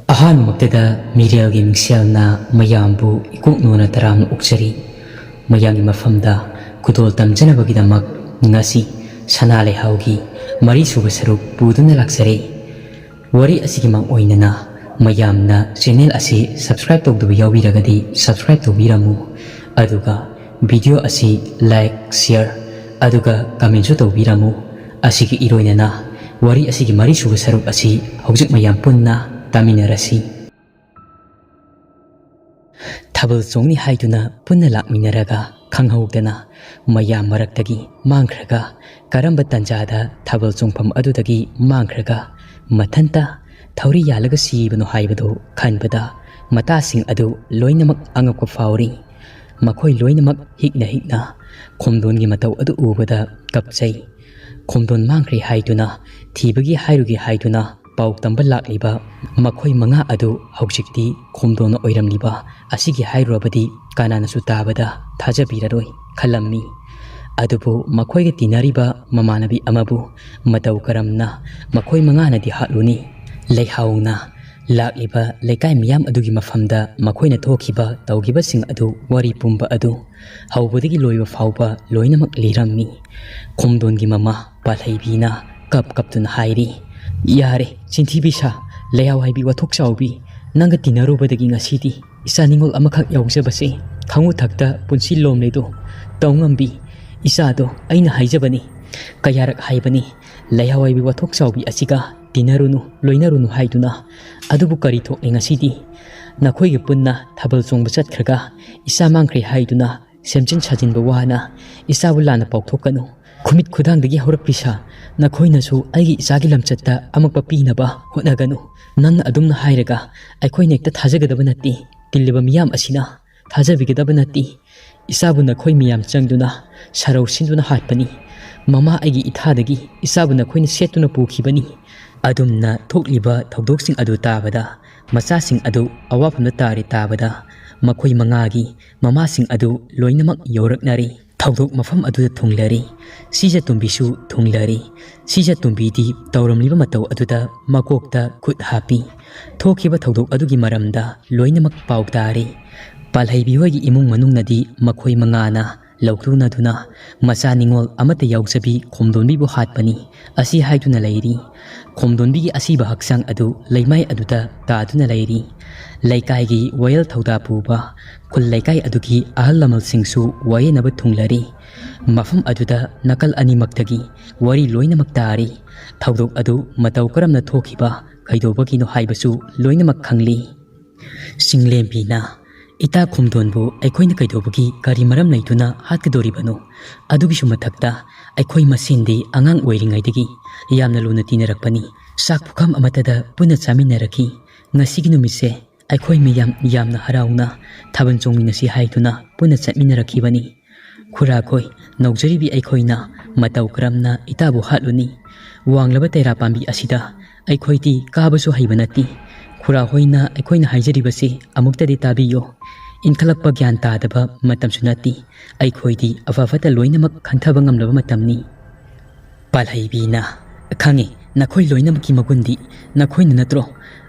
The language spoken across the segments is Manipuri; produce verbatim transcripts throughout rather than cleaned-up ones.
ꯑꯍꯥꯟꯕꯃꯛꯇꯗ ꯃꯤꯔꯦꯜꯒꯤ ꯃꯤꯡꯁꯦꯜꯅ ꯃꯌꯥꯝꯕꯨ ꯏꯀꯣꯛ ꯅꯣꯟꯅ ꯇꯔꯥꯝꯅ ꯑꯣꯛꯆꯔꯤ꯫ ꯃꯌꯥꯝꯒꯤ ꯃꯐꯝꯗ ꯈꯨꯗꯣꯜ ꯇꯝꯖꯅꯕꯒꯤꯗꯃꯛ ꯉꯁꯤ ꯁꯅꯥ ꯂꯩꯍꯥꯎꯒꯤ ꯃꯔꯤꯁꯨꯕ ꯁꯔꯨꯛ ꯄꯨꯗꯨꯅ ꯂꯥꯛꯆꯔꯦ꯫ ꯋꯥꯔꯤ ꯑꯁꯤꯒꯤ ꯃꯥꯡ ꯑꯣꯏꯅꯅ ꯃꯌꯥꯝꯅ channel ꯑꯁꯤ subscribe ꯇꯧꯗꯕ ꯌꯥꯎꯕꯤꯔꯒꯗꯤ subscribe ꯇꯧꯕꯤꯔꯝꯃꯨ, ꯑꯗꯨꯒ video ꯑꯁꯤ like, share ꯑꯗꯨꯒ commentꯁꯨ ꯇꯧꯕꯤꯔꯝꯃꯨ꯫ ꯑꯁꯤꯒꯤ ꯏꯔꯣꯏꯅꯅ ꯋꯥꯔꯤ ꯑꯁꯤꯒꯤ ꯃꯔꯤꯁꯨꯕ ꯁꯔꯨꯛ ꯑꯁꯤ ꯍꯧꯖꯤꯛ ꯃꯌꯥꯝ ꯄꯨꯟꯅ ꯇꯥꯃꯤꯟꯅꯔꯁꯤ꯫ ꯊꯥꯕꯜ ꯆꯣꯡꯅꯤ ꯍꯥꯏꯗꯨꯅ ꯄꯨꯟꯅ ꯂꯥꯛꯃꯤꯟꯅꯔꯒ ꯈꯪꯍꯧꯗꯅ ꯃꯌꯥꯝ ꯃꯔꯛꯇꯒꯤ ꯃꯥꯡꯈ꯭ꯔꯒ, ꯀꯔꯝꯕ ꯇꯥꯟꯖꯥꯗ ꯊꯥꯕꯜ ꯆꯣꯡꯐꯝ ꯑꯗꯨꯗꯒꯤ ꯃꯥꯡꯈ꯭ꯔꯒ ꯃꯊꯟꯇ ꯊꯧꯔꯤ ꯌꯥꯜꯂꯒ ꯁꯤꯕꯅꯣ ꯍꯥꯏꯕꯗꯨ ꯈꯟꯕꯗ ꯃꯇꯥꯁꯤꯡ ꯑꯗꯨ ꯂꯣꯏꯅꯃꯛ ꯑꯉꯛꯄ ꯐꯥꯎꯔꯤ꯫ ꯃꯈꯣꯏ ꯂꯣꯏꯅꯃꯛ ꯍꯤꯛꯅ ꯍꯤꯛꯅ ꯈꯣꯝꯗꯣꯟꯒꯤ ꯃꯇꯧ ꯑꯗꯨ ꯎꯕꯗ ꯀꯞꯆꯩ꯫ ꯈꯣꯝꯗꯣꯟ ꯃꯥꯡꯈ꯭ꯔꯦ ꯍꯥꯏꯗꯨꯅ ꯊꯤꯕꯒꯤ ꯍꯥꯏꯔꯨꯒꯦ ꯍꯥꯏꯗꯨꯅ ꯄꯥꯎ ꯇꯝꯕ ꯂꯥꯛꯂꯤꯕ ꯃꯈꯣꯏ ꯃꯉꯥ ꯑꯗꯨ ꯍꯧꯖꯤꯛꯇꯤ ꯈꯣꯝꯗꯣꯟꯅ ꯑꯣꯏꯔꯝꯂꯤꯕ ꯑꯁꯤꯒꯤ ꯍꯥꯏꯔꯨꯔꯕꯗꯤ ꯀꯅꯥꯅꯁꯨ ꯇꯥꯕꯗ ꯊꯥꯖꯕꯤꯔꯔꯣꯏ ꯈꯜꯂꯝꯃꯤ꯫ ꯑꯗꯨꯕꯨ ꯃꯈꯣꯏꯒ ꯇꯤꯟꯅꯔꯤꯕ ꯃꯃꯥꯟꯅꯕꯤ ꯑꯃꯕꯨ ꯃꯇꯧ ꯀꯔꯝꯅ ꯃꯈꯣꯏ ꯃꯉꯥꯅꯗꯤ ꯍꯥꯠꯂꯨꯅꯤ? ꯂꯩꯍꯥꯎꯅ ꯂꯥꯛꯂꯤꯕ ꯂꯩꯀꯥꯏ ꯃꯤꯌꯥꯝ ꯑꯗꯨꯒꯤ ꯃꯐꯝꯗ ꯃꯈꯣꯏꯅ ꯊꯣꯛꯈꯤꯕ ꯇꯧꯈꯤꯕꯁꯤꯡ ꯑꯗꯨ ꯋꯥꯔꯤ ꯄꯨꯝꯕ ꯑꯗꯨ ꯍꯧꯕꯗꯒꯤ ꯂꯣꯏꯕ ꯐꯥꯎꯕ ꯂꯣꯏꯅꯃꯛ ꯂꯤꯔꯝꯃꯤ꯫ ꯈꯣꯝꯗꯣꯟꯒꯤ ꯃꯃꯥ ꯄꯥꯜꯍꯩꯕꯤꯅ ꯀꯞ ꯀꯞꯇꯨꯅ ꯍꯥꯏꯔꯤ, "ꯌꯥꯔꯦ, ꯆꯤꯟꯊꯤꯕꯤ ꯁꯥ, ꯂꯩꯍꯥꯎ ꯍꯥꯏꯕꯤ ꯋꯥꯊꯣꯛ ꯆꯥꯎꯕꯤ, ꯅꯪꯒ ꯇꯤꯟꯅꯔꯨꯕꯗꯒꯤ ꯉꯁꯤꯗꯤ ꯏꯆꯥ ꯅꯤꯡꯉꯣꯜ ꯑꯃꯈꯛ ꯌꯥꯎꯖꯕꯁꯦ ꯈꯪꯉꯨ ꯊꯛꯇ ꯄꯨꯟꯁꯤ ꯂꯣꯝꯂꯦꯗꯣ ꯇꯧ ꯉꯝꯕꯤ ꯏꯆꯥꯗꯣ ꯑꯩꯅ ꯍꯥꯏꯖꯕꯅꯤ꯫ ꯀꯌꯥꯔꯛ ꯍꯥꯏꯕꯅꯤ ꯂꯩꯍꯥꯎ ꯍꯥꯏꯕꯤ ꯋꯥꯊꯣꯛ ꯆꯥꯎꯕꯤ ꯑꯁꯤꯒ ꯇꯤꯟꯅꯔꯨꯅꯨ, ꯂꯣꯏꯅꯔꯨꯅꯨ ꯍꯥꯏꯗꯨꯅ꯫ ꯑꯗꯨꯕꯨ ꯀꯔꯤ ꯊꯣꯛꯂꯦ ꯉꯁꯤꯗꯤ? ꯅꯈꯣꯏꯒ ꯄꯨꯟꯅ ꯊꯥꯕꯜ ꯆꯣꯡꯕ ꯆꯠꯈ꯭ꯔꯒ ꯏꯆꯥ ꯃꯥꯡꯈ꯭ꯔꯦ ꯍꯥꯏꯗꯨꯅ ꯁꯦꯝꯖꯤꯟ ꯁꯥꯖꯤꯟꯕ ꯋꯥꯅ ꯏꯆꯥꯕꯨ ꯂꯥꯟꯅ ꯄꯥꯎꯊꯣꯛꯀꯅꯨ꯫ ꯈꯨꯃꯤꯠ ꯈꯨꯗꯥꯡꯗꯒꯤ ꯍꯧꯔꯛꯄꯤ ꯁꯥ, ꯅꯈꯣꯏꯅꯁꯨ ꯑꯩꯒꯤ ꯏꯆꯥꯒꯤ ꯂꯝꯆꯠꯇ ꯑꯃꯛꯄ ꯄꯤꯅꯕ ꯍꯣꯠꯅꯒꯅꯨ꯫ ꯅꯪꯅ ꯑꯗꯨꯝꯅ ꯍꯥꯏꯔꯒ ꯑꯩꯈꯣꯏꯅ ꯍꯦꯛꯇ ꯊꯥꯖꯒꯗꯕ ꯅꯠꯇꯦ꯫ ꯇꯤꯜꯂꯤꯕ ꯃꯤꯌꯥꯝ ꯑꯁꯤꯅ ꯊꯥꯖꯕꯤꯒꯗꯕ ꯅꯠꯇꯦ꯫ ꯏꯆꯥꯕꯨ ꯅꯈꯣꯏ ꯃꯤꯌꯥꯝ ꯆꯪꯗꯨꯅ ꯁꯔꯧ ꯁꯤꯟꯗꯨꯅ ꯍꯥꯠꯄꯅꯤ꯫ ꯃꯃꯥ ꯑꯩꯒꯤ ꯏꯊꯥꯗꯒꯤ ꯏꯆꯥꯕꯨ ꯅꯈꯣꯏꯅ ꯁꯦꯠꯇꯨꯅ ꯄꯨꯈꯤꯕꯅꯤ꯫" ꯑꯗꯨꯝꯅ ꯊꯣꯛꯂꯤꯕ ꯊꯧꯗꯣꯛꯁꯤꯡ ꯑꯗꯨ ꯇꯥꯕꯗ ꯃꯆꯥꯁꯤꯡ ꯑꯗꯨ ꯑꯋꯥꯐꯝꯗ ꯇꯥꯔꯦ ꯇꯥꯕꯗ ꯃꯈꯣꯏ ꯃꯉꯥꯒꯤ ꯃꯃꯥꯁꯤꯡ ꯑꯗꯨ ꯂꯣꯏꯅꯃꯛ ꯌꯧꯔꯛꯅꯔꯦ꯫ ꯊꯧꯗꯣꯛ ꯃꯐꯝ ꯑꯗꯨꯗ ꯊꯨꯡꯂꯔꯦ꯫ ꯁꯤꯖ ꯇꯣꯝꯕꯤꯁꯨ ꯊꯨꯡꯂꯔꯦ꯫ ꯁꯤꯖ ꯇꯣꯝꯕꯤꯗꯤ ꯇꯧꯔꯝꯂꯤꯕ ꯃꯇꯧ ꯑꯗꯨꯗ ꯃꯀꯣꯛꯇ ꯈꯨꯠ ꯍꯥꯞꯄꯤ꯫ ꯊꯣꯛꯈꯤꯕ ꯊꯧꯗꯣꯛ ꯑꯗꯨꯒꯤ ꯃꯔꯝꯗ ꯂꯣꯏꯅꯃꯛ ꯄꯥꯎ ꯇꯥꯔꯤ꯫ ꯄꯥꯜꯍꯩꯕꯤ ꯍꯣꯏꯒꯤ ꯏꯃꯨꯡ ꯃꯅꯨꯡꯅꯗꯤ ꯃꯈꯣꯏ ꯃꯉꯥꯅ ꯂꯧꯇꯨꯅꯗꯨꯅ ꯃꯆꯥ ꯅꯤꯉꯣꯜ ꯑꯃꯠꯇ ꯌꯥꯎꯖꯕꯤ ꯈꯣꯝꯗꯣꯟꯕꯤꯕꯨ ꯍꯥꯠꯄꯅꯤ ꯑꯁꯤ ꯍꯥꯏꯗꯨꯅ ꯂꯩꯔꯤ꯫ ꯈꯣꯝꯗꯣꯟꯕꯤꯒꯤ ꯑꯁꯤꯕ ꯍꯛꯆꯥꯡ ꯑꯗꯨ ꯂꯩꯃꯥꯏ ꯑꯗꯨꯗ ꯇꯥꯗꯨꯅ ꯂꯩꯔꯤ꯫ ꯂꯩꯀꯥꯏꯒꯤ ꯋꯥꯌꯦꯜ ꯊꯧꯗꯥ ꯄꯨꯕ ꯈꯨꯜ ꯂꯩꯀꯥꯏ ꯑꯗꯨꯒꯤ ꯑꯍꯜ ꯂꯃꯟꯁꯤꯡꯁꯨ ꯋꯥꯌꯦꯟꯅꯕ ꯊꯨꯡꯂꯔꯤ꯫ ꯃꯐꯝ ꯑꯗꯨꯗ ꯅꯥꯀꯜ ꯑꯅꯤꯃꯛꯇꯒꯤ ꯋꯥꯔꯤ ꯂꯣꯏꯅꯃꯛ ꯇꯥꯔꯤ꯫ ꯊꯧꯗꯣꯛ ꯑꯗꯨ ꯃꯇꯧ ꯀꯔꯝꯅ ꯊꯣꯛꯈꯤꯕ, ꯀꯩꯗꯧꯕꯒꯤꯅꯣ ꯍꯥꯏꯕꯁꯨ ꯂꯣꯏꯅꯃꯛ ꯈꯪꯂꯤ꯫ ꯆꯤꯡꯂꯦꯝꯕꯤꯅ, "ꯏꯇꯥ ꯈꯣꯝꯗꯣꯟꯕꯨ ꯑꯩꯈꯣꯏꯅ ꯀꯩꯗꯧꯕꯒꯤ ꯀꯔꯤ ꯃꯔꯝ ꯂꯩꯗꯨꯅ ꯍꯥꯠꯀꯗꯧꯔꯤꯕꯅꯣ? ꯑꯗꯨꯒꯤꯁꯨ ꯃꯊꯛꯇ ꯑꯩꯈꯣꯏ ꯃꯁꯦꯟꯗꯤ ꯑꯉꯥꯡ ꯑꯣꯏꯔꯤꯉꯩꯗꯒꯤ ꯌꯥꯝꯅ ꯂꯨꯅ ꯇꯤꯟꯅꯔꯛꯄꯅꯤ꯫ ꯆꯥꯛ ꯄꯨꯈꯝ ꯑꯃꯠꯇꯗ ꯄꯨꯟꯅ ꯆꯥꯃꯤꯟꯅꯔꯛꯈꯤ꯫ ꯉꯁꯤꯒꯤ ꯅꯨꯃꯤꯠꯁꯦ ꯑꯩꯈꯣꯏ ꯃꯤꯌꯥꯝ ꯌꯥꯝꯅ ꯍꯔꯥꯎꯅ ꯊꯥꯕꯜ ꯆꯣꯡꯃꯤꯟꯅꯁꯤ ꯍꯥꯏꯗꯨꯅ ꯄꯨꯟꯅ ꯆꯠꯃꯤꯟꯅꯔꯛꯈꯤꯕꯅꯤ꯫ ꯈꯨꯔꯥꯈꯣꯏ, ꯅꯧꯖꯔꯤꯕꯤ ꯑꯩꯈꯣꯏꯅ ꯃꯇꯧ ꯀꯔꯝꯅ ꯏꯇꯥꯕꯨ ꯍꯥꯠꯂꯨꯅꯤ? ꯋꯥꯡꯂꯕ ꯇꯦꯔꯥ ꯄꯥꯝꯕꯤ ꯑꯁꯤꯗ ꯑꯩꯈꯣꯏꯗꯤ ꯀꯥꯕꯁꯨ ꯍꯩꯕ ꯅꯠꯇꯦ꯫ ꯈꯨꯔꯥ ꯍꯣꯏꯅ ꯑꯩꯈꯣꯏꯅ ꯍꯥꯏꯖꯔꯤꯕꯁꯤ ꯑꯃꯨꯛꯇꯗꯤ ꯇꯥꯕꯤꯌꯨ꯫ ꯏꯟꯈꯠꯂꯛꯄ ꯒ꯭ꯌꯥꯟ ꯇꯥꯗꯕ ꯃꯇꯝꯁꯨ ꯅꯠꯇꯦ꯫ ꯑꯩꯈꯣꯏꯗꯤ ꯑꯐ ꯐꯠꯇ ꯂꯣꯏꯅꯃꯛ ꯈꯟꯊꯕ ꯉꯝꯂꯕ ꯃꯇꯝꯅꯤ꯫ ꯄꯥꯜꯍꯩꯕꯤꯅ, "ꯈꯪꯉꯤ, ꯅꯈꯣꯏ ꯂꯣꯏꯅꯃꯛꯀꯤ ꯃꯒꯨꯟꯗꯤ꯫ ꯅꯈꯣꯏꯅ ꯅꯠꯇ꯭ꯔꯣ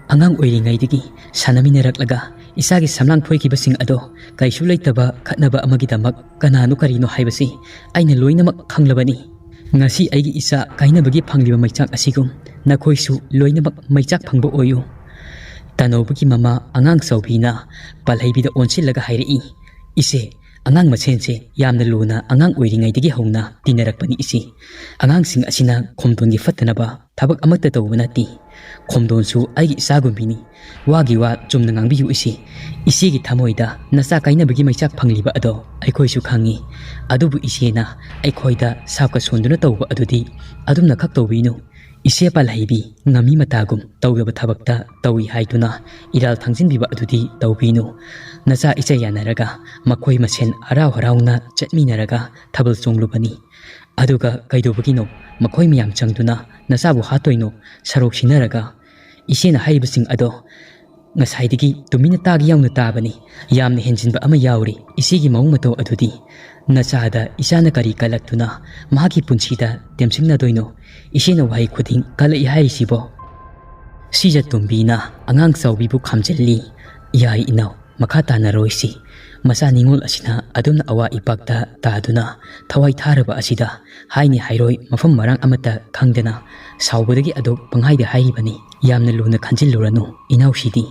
ꯑꯉꯥꯡ ꯑꯣꯏꯔꯤꯉꯩꯗꯒꯤ ꯁꯥꯟꯅꯃꯤꯟꯅꯔꯛꯂꯒ ꯏꯁꯥꯒꯤ ꯁꯝꯂꯥꯡ ꯐꯣꯏꯈꯤꯕꯁꯤꯡ ꯑꯗꯣ ꯀꯩꯁꯨ ꯂꯩꯇꯕ ꯈꯠꯅꯕ ꯑꯃꯒꯤꯗꯃꯛ ꯀꯅꯥꯅꯣ ꯀꯔꯤꯅꯣ ꯍꯥꯏꯕꯁꯤ ꯑꯩꯅ ꯂꯣꯏꯅꯃꯛ ꯈꯪꯂꯕꯅꯤ꯫ ꯉꯁꯤ ꯑꯩꯒꯤ ꯏꯆꯥ ꯀꯥꯏꯅꯕꯒꯤ ꯐꯪꯂꯤꯕ ꯃꯩꯆꯥꯛ ꯑꯁꯤꯒꯨꯝ ꯅꯈꯣꯏꯁꯨ ꯂꯣꯏꯅꯃꯛ ꯃꯩꯆꯥꯛ ꯐꯪꯕ ꯑꯣꯏꯌꯨ"꯫ ꯇꯅꯧꯕꯒꯤ ꯃꯃꯥ ꯑꯉꯥꯡ ꯆꯥꯎꯕꯤꯅ ꯄꯥꯜꯍꯩꯕꯤꯗ ꯑꯣꯟꯁꯤꯜꯂꯒ ꯍꯥꯏꯔꯛꯏ, "ꯏꯆꯦ, ꯑꯉꯥꯡ ꯃꯁꯦꯟꯁꯦ ꯌꯥꯝꯅ ꯂꯨꯅ ꯑꯉꯥꯡ ꯑꯣꯏꯔꯤꯉꯩꯗꯒꯤ ꯍꯧꯅ ꯇꯤꯟꯅꯔꯛꯄꯅꯤ ꯏꯆꯦ꯫ ꯑꯉꯥꯡꯁꯤꯡ ꯑꯁꯤꯅ ꯈꯣꯝꯗꯣꯟꯒꯤ ꯐꯠꯇꯅꯕ ꯊꯕꯛ ꯑꯃꯠꯇ ꯇꯧꯕ ꯅꯠꯇꯦ꯫ ꯈꯣꯝꯗꯣꯟꯁꯨ ꯑꯩꯒꯤ ꯏꯆꯥꯒꯨꯝꯕꯤꯅꯤ꯫ ꯋꯥꯒꯤ ꯋꯥ ꯆꯨꯝꯅ ꯉꯥꯡꯕꯤꯌꯨ ꯏꯆꯦ꯫ ꯏꯆꯦꯒꯤ ꯊꯃꯣꯏꯗ ꯅꯆꯥ ꯀꯥꯏꯅꯕꯒꯤ ꯃꯩꯆꯥꯛ ꯐꯪꯂꯤꯕ ꯑꯗꯣ ꯑꯩꯈꯣꯏꯁꯨ ꯈꯪꯉꯤ꯫ ꯑꯗꯨꯕꯨ ꯏꯆꯦꯅ ꯑꯩꯈꯣꯏꯗ ꯁꯥꯞꯀ ꯁꯣꯟꯗꯨꯅ ꯇꯧꯕ ꯑꯗꯨꯗꯤ ꯑꯗꯨꯝꯅ ꯈꯛ ꯇꯧꯕꯤꯅꯨ꯫ ꯏꯆꯦ ꯄꯥꯜꯍꯩꯕꯤ, ꯉꯥꯃꯤ ꯃꯇꯥꯒꯨꯝ ꯇꯧꯗꯕ ꯊꯕꯛꯇ ꯇꯧꯏ ꯍꯥꯏꯗꯨꯅ ꯏꯔꯥꯜ ꯊꯥꯡꯖꯤꯟꯕꯤꯕ ꯑꯗꯨꯗꯤ ꯇꯧꯕꯤꯅꯨ꯫ ꯅꯆꯥ ꯏꯆꯥ ꯌꯥꯅꯔꯒ ꯃꯈꯣꯏ ꯃꯁꯦꯟ ꯍꯔꯥꯎ ꯍꯔꯥꯎꯅ ꯆꯠꯃꯤꯟꯅꯔꯒ ꯊꯥꯕꯜ ꯆꯣꯡꯂꯨꯕꯅꯤ꯫ ꯑꯗꯨꯒ ꯀꯩꯗꯧꯕꯒꯤꯅꯣ ꯃꯈꯣꯏ ꯃꯌꯥꯝ ꯆꯪꯗꯨꯅ ꯅꯆꯥꯕꯨ ꯍꯥꯠꯇꯣꯏꯅꯣ? ꯁꯔꯣꯛ ꯁꯤꯟꯅꯔꯒ ꯏꯆꯦꯅ ꯍꯥꯏꯔꯤꯕꯁꯤꯡ ꯑꯗꯣ ꯉꯁꯥꯏꯗꯒꯤ ꯇꯨꯃꯤꯟꯅ ꯇꯥꯒꯦ ꯌꯥꯎꯅ ꯇꯥꯕꯅꯤ꯫ ꯌꯥꯝꯅ ꯍꯦꯟꯖꯤꯟꯕ ꯑꯃ ꯌꯥꯎꯔꯤ ꯏꯆꯦꯒꯤ ꯃꯑꯣꯡ ꯃꯇꯧ ꯑꯗꯨꯗꯤ꯫ ꯅꯆꯥꯗ ꯏꯆꯥꯅ ꯀꯔꯤ ꯀꯜꯂꯛꯇꯨꯅ ꯃꯍꯥꯛꯀꯤ ꯄꯨꯟꯁꯤꯗ ꯇꯦꯝꯁꯤꯡꯅꯗꯣꯏꯅꯣ? ꯏꯆꯦꯅ ꯋꯥꯍꯩ ꯈꯨꯗꯤꯡ ꯀꯜꯂꯛꯏ ꯍꯥꯏꯔꯤꯁꯤꯕꯣ? ꯁꯤꯖ ꯇꯣꯝꯕꯤꯅ ꯑꯉꯥꯡ ꯆꯥꯎꯕꯤꯕꯨ ꯈꯥꯝꯖꯤꯜꯂꯤ꯫ "ꯏꯌꯥꯏ ꯏꯅꯥꯎ, ꯃꯈꯥ ꯇꯥꯅꯔꯣꯏꯁꯤ꯫ ꯃꯆꯥ ꯅꯤꯉꯣꯜ ꯑꯁꯤꯅ ꯑꯗꯨꯝꯅ ꯑꯋꯥ ꯏꯄꯥꯛꯇ ꯇꯥꯗꯨꯅ ꯊꯋꯥꯏ ꯊꯥꯔꯕ ꯑꯁꯤꯗ ꯍꯥꯏꯅꯤ ꯍꯥꯏꯔꯣꯏ ꯃꯐꯝ ꯃꯔꯥꯡ ꯑꯃꯠꯇ ꯈꯪꯗꯅ ꯁꯥꯎꯕꯗꯒꯤ ꯑꯗꯨꯛ ꯄꯪꯍꯥꯏꯗ ꯍꯥꯏꯔꯤꯕꯅꯤ꯫ ꯌꯥꯝꯅ ꯂꯨꯅ ꯈꯟꯖꯤꯜꯂꯨꯔꯅꯨ ꯏꯅꯥꯎꯁꯤꯗꯤ꯫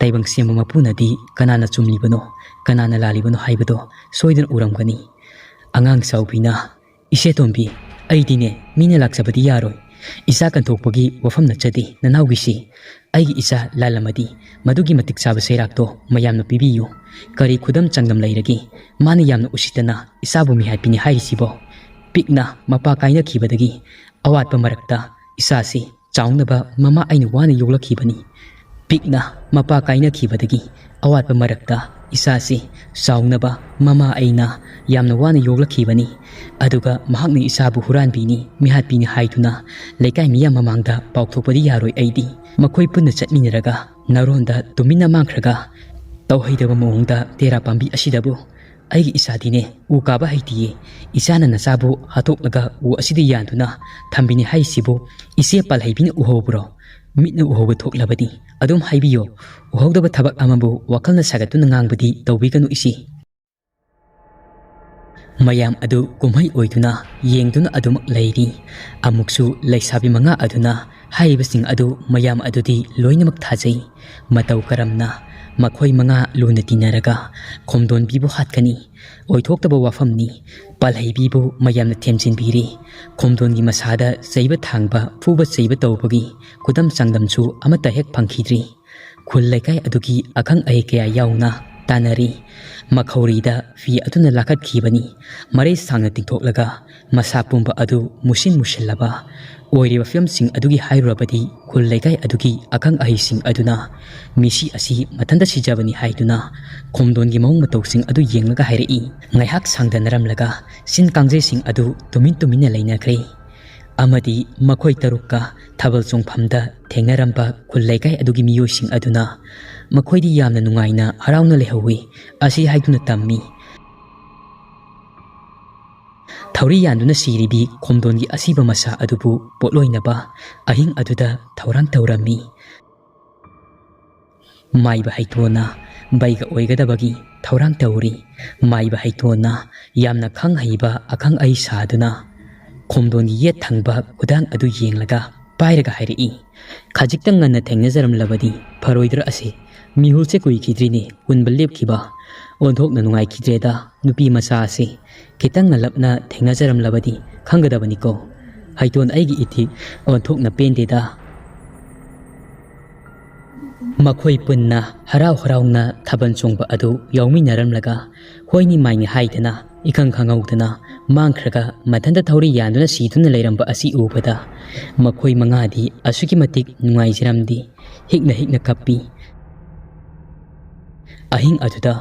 ꯇꯥꯏꯕꯪ ꯁꯦꯝꯕ ꯃꯄꯨꯅꯗꯤ ꯀꯅꯥꯅ ꯆꯨꯝꯂꯤꯕꯅꯣ, ꯀꯅꯥꯅ ꯂꯥꯜꯂꯤꯕꯅꯣ ꯍꯥꯏꯕꯗꯣ ꯁꯣꯏꯗꯅ ꯎꯔꯝꯒꯅꯤ꯫ ꯑꯉꯥꯡ ꯆꯥꯎꯕꯤꯅ, "ꯏꯆꯦ ꯇꯣꯝꯕꯤ, ꯑꯩꯗꯤꯅꯦ ꯃꯤꯅ ꯂꯥꯛꯆꯕꯗꯤ ꯌꯥꯔꯣꯏ꯫ ꯏꯆꯥ ꯀꯟꯊꯣꯛꯄꯒꯤ ꯋꯥꯐꯝ ꯅꯠꯆꯗꯦ ꯅꯅꯥꯎꯒꯤꯁꯤ꯫ ꯑꯩꯒꯤ ꯏꯆꯥ ꯂꯥꯜꯂꯝꯃꯗꯤ ꯃꯗꯨꯒꯤ ꯃꯇꯤꯛ ꯆꯥꯕ ꯆꯩꯔꯥꯛꯇꯣ ꯃꯌꯥꯝꯅ ꯄꯤꯕꯤꯌꯨ꯫ ꯀꯔꯤ ꯈꯨꯗꯝ ꯆꯥꯡꯗꯝ ꯂꯩꯔꯒꯦ? ꯃꯥꯅ ꯌꯥꯝꯅ ꯎꯁꯤꯠꯇꯅ ꯏꯆꯥꯕꯨ ꯃꯤꯍꯥꯠꯄꯤꯅꯤ ꯍꯥꯏꯔꯤꯁꯤꯕꯣ?" ꯄꯤꯛꯅ ꯃꯄꯥ ꯀꯥꯏꯅꯈꯤꯕꯗꯒꯤ ꯑꯋꯥꯠꯄ ꯃꯔꯛꯇ ꯏꯆꯥꯁꯤ ꯆꯥꯎꯅꯕ ꯃꯃꯥ ꯑꯩꯅ ꯋꯥꯅ ꯌꯣꯛꯂꯛꯈꯤꯕꯅꯤ꯫ ꯄꯤꯛꯅ ꯃꯄꯥ ꯀꯥꯏꯅꯈꯤꯕꯗꯒꯤ ꯑꯋꯥꯠꯄ ꯃꯔꯛꯇ ꯏꯆꯥꯁꯤ ꯆꯥꯎꯅꯕ ꯃꯃꯥ ꯑꯩꯅ ꯌꯥꯝꯅ ꯋꯥꯅ ꯌꯣꯛꯂꯛꯈꯤꯕꯅꯤ꯫ ꯑꯗꯨꯒ ꯃꯍꯥꯛꯅ ꯏꯆꯥꯕꯨ ꯍꯨꯔꯥꯟꯕꯤꯅꯤ, ꯃꯤꯍꯥꯠꯄꯤꯅꯤ ꯍꯥꯏꯗꯨꯅ ꯂꯩꯀꯥꯏ ꯃꯤꯌꯥꯝ ꯃꯃꯥꯡꯗ ꯄꯥꯎꯊꯣꯛꯄꯗꯤ ꯌꯥꯔꯣꯏ ꯑꯩꯗꯤ꯫ ꯃꯈꯣꯏ ꯄꯨꯟꯅ ꯆꯠꯃꯤꯟꯅꯔꯒ ꯅꯔꯣꯟꯗ ꯇꯨꯃꯤꯟꯅ ꯃꯥꯡꯈ꯭ꯔꯒ ꯇꯧꯍꯩꯗꯕ ꯃꯑꯣꯡꯗ ꯇꯦꯔꯥ ꯄꯥꯝꯕꯤ ꯑꯁꯤꯗꯕꯨ ꯑꯩꯒꯤ ꯏꯆꯥꯗꯤꯅꯦ ꯎ ꯀꯥꯕ ꯍꯩꯇꯤꯌꯦ꯫ ꯏꯆꯥꯅ ꯅꯆꯥꯕꯨ ꯍꯥꯠꯇꯣꯛꯂꯒ ꯎ ꯑꯁꯤꯗ ꯌꯥꯟꯗꯨꯅ ꯊꯝꯕꯤꯅꯤ ꯍꯥꯏꯔꯤꯁꯤꯕꯨ ꯏꯆꯦ ꯄꯥꯜꯍꯩꯕꯤꯅ ꯎꯍꯧꯕ꯭ꯔꯣ? ꯃꯤꯠꯅ ꯎꯍꯧꯕ ꯊꯣꯛꯂꯕꯗꯤ ꯑꯗꯨꯝ ꯍꯥꯏꯕꯤꯌꯣ꯫ ꯎꯍꯧꯗꯕ ꯊꯕꯛ ꯑꯃꯕꯨ ꯋꯥꯈꯜꯅ ꯁꯥꯒꯠꯇꯨꯅ ꯉꯥꯡꯕꯗꯤ ꯇꯧꯕꯤꯒꯅꯨ ꯏꯆꯦ꯫ ꯃꯌꯥꯝ ꯑꯗꯨ ꯀꯨꯝꯍꯩ ꯑꯣꯏꯗꯨꯅ ꯌꯦꯡꯗꯨꯅ ꯑꯗꯨꯃꯛ ꯂꯩꯔꯤ꯫ ꯑꯃꯨꯛꯁꯨ ꯂꯩꯁꯥꯕꯤ ꯃꯉꯥ ꯑꯗꯨꯅ ꯍꯥꯏꯔꯤꯕꯁꯤꯡ ꯑꯗꯨ ꯃꯌꯥꯝ ꯑꯗꯨꯗꯤ ꯂꯣꯏꯅꯃꯛ ꯊꯥꯖꯩ꯫ ꯃꯇꯧ ꯀꯔꯝꯅ ꯃꯈꯣꯏ ꯃꯉꯥ ꯂꯨꯅ ꯇꯤꯟꯅꯔꯒ ꯈꯣꯝꯗꯣꯟꯕꯤꯕꯨ ꯍꯥꯠꯀꯅꯤ? ꯑꯣꯏꯊꯣꯛꯇꯕ ꯋꯥꯐꯝꯅꯤ꯫ ꯄꯥꯜꯍꯩꯕꯤꯕꯨ ꯃꯌꯥꯝꯅ ꯊꯦꯝꯖꯤꯟꯕꯤꯔꯤ꯫ ꯈꯣꯝꯗꯣꯟꯒꯤ ꯃꯁꯥꯗ ꯆꯩꯕ ꯊꯥꯡꯕ, ꯐꯨꯕ ꯆꯩꯕ ꯇꯧꯕꯒꯤ ꯈꯨꯗꯝ ꯆꯥꯡꯗꯝꯁꯨ ꯑꯃꯠꯇ ꯍꯦꯛ ꯐꯪꯈꯤꯗ꯭ꯔꯤ꯫ ꯈꯨꯜ ꯂꯩꯀꯥꯏ ꯑꯗꯨꯒꯤ ꯑꯈꯪ ꯑꯍꯩ ꯀꯌꯥ ꯌꯥꯎꯅ ꯇꯥꯟꯅꯔꯤ꯫ ꯃꯈꯧꯔꯤꯗ ꯐꯤ ꯑꯗꯨꯅ ꯂꯥꯈꯠꯈꯤꯕꯅꯤ꯫ ꯃꯔꯩ ꯁꯥꯡꯅ ꯇꯤꯡꯊꯣꯛꯂꯒ ꯃꯁꯥ ꯄꯨꯝꯕ ꯑꯗꯨ ꯃꯨꯁꯤꯟ ꯃꯨꯁꯤꯜꯂꯕ ꯑꯣꯏꯔꯤꯕ ꯐꯤꯕꯝꯁꯤꯡ ꯑꯗꯨꯒꯤ ꯍꯥꯏꯔꯨꯔꯕꯗꯤ ꯈꯨꯜ ꯂꯩꯀꯥꯏ ꯑꯗꯨꯒꯤ ꯑꯈꯪ ꯑꯍꯩꯁꯤꯡ ꯑꯗꯨꯅ ꯃꯤꯁꯤ ꯑꯁꯤ ꯃꯊꯟꯇ ꯁꯤꯖꯕꯅꯤ ꯍꯥꯏꯗꯨꯅ ꯈꯣꯝꯗꯣꯟꯒꯤ ꯃꯑꯣꯡ ꯃꯇꯧꯁꯤꯡ ꯑꯗꯨ ꯌꯦꯡꯂꯒ ꯍꯥꯏꯔꯛꯏ꯫ ꯉꯥꯏꯍꯥꯛ ꯁꯥꯡꯗꯅꯔꯝꯂꯒ ꯆꯤꯟ ꯀꯥꯡꯖꯩꯁꯤꯡ ꯑꯗꯨ ꯇꯨꯃꯤꯟ ꯇꯨꯃꯤꯟꯅ ꯂꯩꯅꯈ꯭ꯔꯦ꯫ ꯑꯃꯗꯤ ꯃꯈꯣꯏ ꯇꯔꯨꯛꯀ ꯊꯥꯕꯜ ꯆꯣꯡꯐꯝꯗ ꯊꯦꯡꯅꯔꯝꯕ ꯈꯨꯜ ꯂꯩꯀꯥꯏ ꯑꯗꯨꯒꯤ ꯃꯤꯑꯣꯏꯁꯤꯡ ꯑꯗꯨꯅ ꯃꯈꯣꯏꯗꯤ ꯌꯥꯝꯅ ꯅꯨꯡꯉꯥꯏꯅ ꯍꯔꯥꯎꯅ ꯂꯩꯍꯧꯋꯤ꯫ ꯑꯁꯤ ꯍꯥꯏꯗꯨꯅ ꯇꯝꯃꯤ꯫ ꯊꯧꯔꯤ ꯌꯥꯟꯗꯨꯅ ꯁꯤꯔꯤꯕꯤ ꯈꯣꯝꯗꯣꯟꯒꯤ ꯑꯁꯤꯕ ꯃꯁꯥ ꯑꯗꯨꯕꯨ ꯄꯣꯠꯂꯣꯏꯅꯕ ꯑꯍꯤꯡ ꯑꯗꯨꯗ ꯊꯧꯔꯥꯡ ꯇꯧꯔꯝꯃꯤ꯫ ꯃꯥꯏꯕ ꯍꯩꯇꯣꯟꯅ ꯕꯩꯒ ꯑꯣꯏꯒꯗꯕꯒꯤ ꯊꯧꯔꯥꯡ ꯇꯧꯔꯤ꯫ ꯃꯥꯏꯕ ꯍꯩꯇꯣꯟꯅ ꯌꯥꯝꯅ ꯈꯪ ꯍꯩꯕ ꯑꯈꯪ ꯑꯍꯩ ꯁꯥꯗꯨꯅ ꯈꯣꯝꯗꯣꯟꯒꯤ ꯌꯦꯠ ꯊꯪꯕ ꯈꯨꯗꯥꯡ ꯑꯗꯨ ꯌꯦꯡꯂꯒ ꯄꯥꯏꯔꯒ ꯍꯥꯏꯔꯛꯏ, "ꯈꯖꯤꯛꯇꯪ ꯉꯟꯅ ꯊꯦꯡꯅꯖꯔꯝꯂꯕꯗꯤ ꯐꯔꯣꯏꯗ꯭ꯔꯥ ꯑꯁꯦ? ꯃꯤꯍꯨꯜꯁꯦ ꯀꯨꯏꯈꯤꯗ꯭ꯔꯤꯅꯦ ꯎꯟꯕ ꯂꯦꯞꯈꯤꯕ꯫ ꯑꯣꯟꯊꯣꯛꯅ ꯅꯨꯡꯉꯥꯏꯈꯤꯗ꯭ꯔꯦꯗ ꯅꯨꯄꯤ ꯃꯆꯥ ꯑꯁꯦ꯫ ꯈꯤꯇꯪ ꯉꯜꯂꯞꯅ ꯊꯦꯡꯅꯖꯔꯝꯂꯕꯗꯤ ꯈꯪꯒꯗꯕꯅꯤꯀꯣ꯫ ꯍꯩꯇꯣꯟ ꯑꯩꯒꯤ ꯏꯊꯤꯛ ꯑꯣꯟꯊꯣꯛꯅ ꯄꯦꯟꯗꯦꯗ"꯫ ꯃꯈꯣꯏ ꯄꯨꯟꯅ ꯍꯔꯥꯎ ꯍꯔꯥꯎꯅ ꯊꯥꯕꯜ ꯆꯣꯡꯕ ꯑꯗꯨ ꯌꯥꯎꯃꯤꯟꯅꯔꯝꯂꯒ ꯍꯣꯏꯅꯤ ꯃꯥꯏꯅꯤ ꯍꯥꯏꯗꯅ ꯏꯈꯪ ꯈꯪꯍꯧꯗꯅ ꯃꯥꯡꯈ꯭ꯔꯒ ꯃꯊꯟꯇ ꯊꯧꯔꯤ ꯌꯥꯟꯗꯨꯅ ꯁꯤꯗꯨꯅ ꯂꯩꯔꯝꯕ ꯑꯁꯤ ꯎꯕꯗ ꯃꯈꯣꯏ ꯃꯉꯥꯗꯤ ꯑꯁꯨꯛꯀꯤ ꯃꯇꯤꯛ ꯅꯨꯡꯉꯥꯏꯖꯔꯝꯗꯦ꯫ ꯍꯤꯛꯅ ꯍꯤꯛꯅ ꯀꯞꯄꯤ꯫ ꯑꯍꯤꯡ ꯑꯗꯨꯗ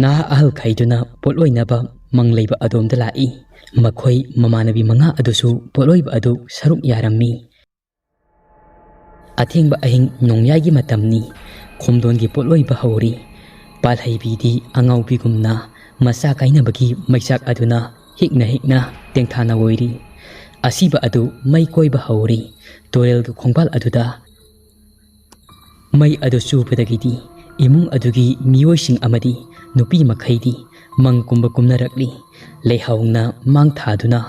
ꯅꯍꯥ ꯑꯍꯜꯈꯩꯗꯨꯅ ꯄꯣꯠꯂꯣꯏꯅꯕ ꯃꯪ ꯂꯩꯕ ꯑꯗꯣꯝꯗ ꯂꯥꯛꯏ꯫ ꯃꯈꯣꯏ ꯃꯃꯥꯟꯅꯕꯤ ꯃꯉꯥ ꯑꯗꯨꯁꯨ ꯄꯣꯠꯂꯣꯏꯕ ꯑꯗꯨ ꯁꯔꯨꯛ ꯌꯥꯔꯝꯃꯤ꯫ ꯑꯊꯦꯡꯕ ꯑꯍꯤꯡ ꯅꯣꯡꯌꯥꯏꯒꯤ ꯃꯇꯝꯅꯤ꯫ ꯈꯣꯝꯗꯣꯟꯒꯤ ꯄꯣꯠꯂꯣꯏꯕ ꯍꯧꯔꯤ꯫ ꯄꯥꯜꯍꯩꯕꯤꯗꯤ ꯑꯉꯥꯎꯕꯤꯒꯨꯝꯅ ꯃꯆꯥ ꯀꯥꯏꯅꯕꯒꯤ ꯃꯩꯆꯥꯛ ꯑꯗꯨꯅ ꯍꯤꯛꯅ ꯍꯤꯛꯅ ꯇꯦꯡꯊꯥꯅ ꯑꯣꯏꯔꯤ꯫ ꯑꯁꯤꯕ ꯑꯗꯨ ꯃꯩ ꯀꯣꯏꯕ ꯍꯧꯔꯤ꯫ ꯇꯨꯔꯦꯜꯒꯤ ꯈꯣꯡꯕꯥꯜ ꯑꯗꯨꯗ ꯃꯩ ꯑꯗꯨ ꯆꯨꯕꯗꯒꯤꯗꯤ ꯏꯃꯨꯡ ꯑꯗꯨꯒꯤ ꯃꯤꯑꯣꯏꯁꯤꯡ ꯑꯃꯗꯤ ꯅꯨꯄꯤ ꯃꯈꯩꯗꯤ ꯃꯪ ꯀꯨꯝꯕ ꯀꯨꯝꯅꯔꯛꯂꯤ꯫ ꯂꯩꯍꯥꯎꯅ ꯃꯥꯡ ꯊꯥꯗꯨꯅ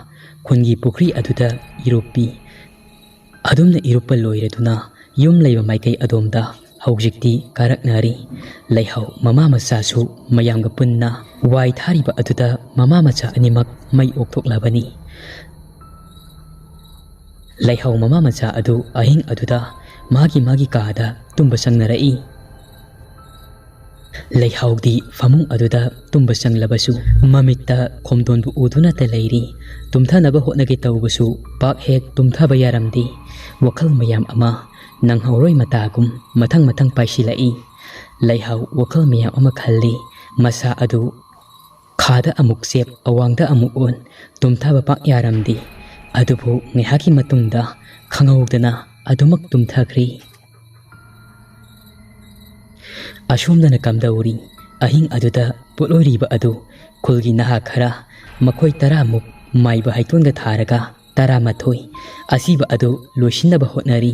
ꯈꯨꯟꯒꯤ ꯄꯨꯈ꯭ꯔꯤ ꯑꯗꯨꯗ ꯏꯔꯨꯞꯄꯤ꯫ ꯑꯗꯨꯝꯅ ꯏꯔꯨꯞꯄ ꯂꯣꯏꯔꯗꯨꯅ ꯌꯨꯝ ꯂꯩꯕ ꯃꯥꯏꯀꯩ ꯑꯗꯣꯝꯗ ꯍꯧꯖꯤꯛꯇꯤ ꯀꯥꯔꯛꯅꯔꯤ꯫ ꯂꯩꯍꯥꯎ ꯃꯃꯥ ꯃꯆꯥꯁꯨ ꯃꯌꯥꯝꯒ ꯄꯨꯟꯅ ꯋꯥꯏ ꯊꯥꯔꯤꯕ ꯑꯗꯨꯗ ꯃꯃꯥ ꯃꯆꯥ ꯑꯅꯤꯃꯛ ꯃꯩ ꯑꯣꯛꯊꯣꯛꯂꯕꯅꯤ꯫ ꯂꯩꯍꯥꯎ ꯃꯃꯥ ꯃꯆꯥ ꯑꯗꯨ ꯑꯍꯤꯡ ꯑꯗꯨꯗ ꯃꯥꯒꯤ ꯃꯥꯒꯤ ꯀꯥꯗ ꯇꯨꯝꯕ ꯆꯪꯅꯔꯛꯏ꯫ ꯂꯩꯍꯥꯎꯗꯤ ꯐꯃꯨꯡ ꯑꯗꯨꯗ ꯇꯨꯝꯕ ꯆꯪꯂꯕꯁꯨ ꯃꯃꯤꯠꯇ ꯈꯣꯝꯗꯣꯟꯕꯨ ꯎꯗꯨꯅꯇ ꯂꯩꯔꯤ꯫ ꯇꯨꯝꯊꯅꯕ ꯍꯣꯠꯅꯒꯦ ꯇꯧꯕꯁꯨ ꯄꯥꯛ ꯍꯦꯛ ꯇꯨꯝꯊꯕ ꯌꯥꯔꯝꯗꯦ꯫ ꯋꯥꯈꯜ ꯃꯌꯥꯝ ꯑꯃ ꯅꯪꯍꯧꯔꯣꯏ ꯃꯇꯥꯒꯨꯝ ꯃꯊꯪ ꯃꯊꯪ ꯄꯥꯏꯁꯤꯜꯂꯛꯏ꯫ ꯂꯩꯍꯥꯎ ꯋꯥꯈꯜ ꯃꯌꯥꯝ ꯑꯃ ꯈꯜꯂꯤ꯫ ꯃꯁꯥ ꯑꯗꯨ ꯈꯥꯗ ꯑꯃꯨꯛ ꯆꯦꯞ, ꯑꯋꯥꯡꯗ ꯑꯃꯨꯛ ꯑꯣꯟ, ꯇꯨꯝꯊꯕ ꯄꯥꯛ ꯌꯥꯔꯝꯗꯦ꯫ ꯑꯗꯨꯕꯨ ꯉꯥꯏꯍꯥꯛꯀꯤ ꯃꯇꯨꯡꯗ ꯈꯪꯍꯧꯗꯅ ꯑꯗꯨꯃꯛ ꯇꯨꯝꯊꯈ꯭ꯔꯦ꯫ ꯑꯁꯣꯝꯗꯅ ꯀꯝꯗꯧꯔꯤ? ꯑꯍꯤꯡ ꯑꯗꯨꯗ ꯄꯣꯠꯂꯣꯏꯔꯤꯕ ꯑꯗꯨ ꯈꯨꯜꯒꯤ ꯅꯍꯥ ꯈꯔ, ꯃꯈꯣꯏ ꯇꯔꯥꯃꯨꯛ ꯃꯥꯏꯕ ꯍꯩꯇꯣꯟꯒ ꯊꯥꯔꯒ ꯇꯔꯥꯃꯥꯊꯣꯏ ꯑꯁꯤꯕ ꯑꯗꯨ ꯂꯣꯏꯁꯤꯟꯅꯕ ꯍꯣꯠꯅꯔꯤ꯫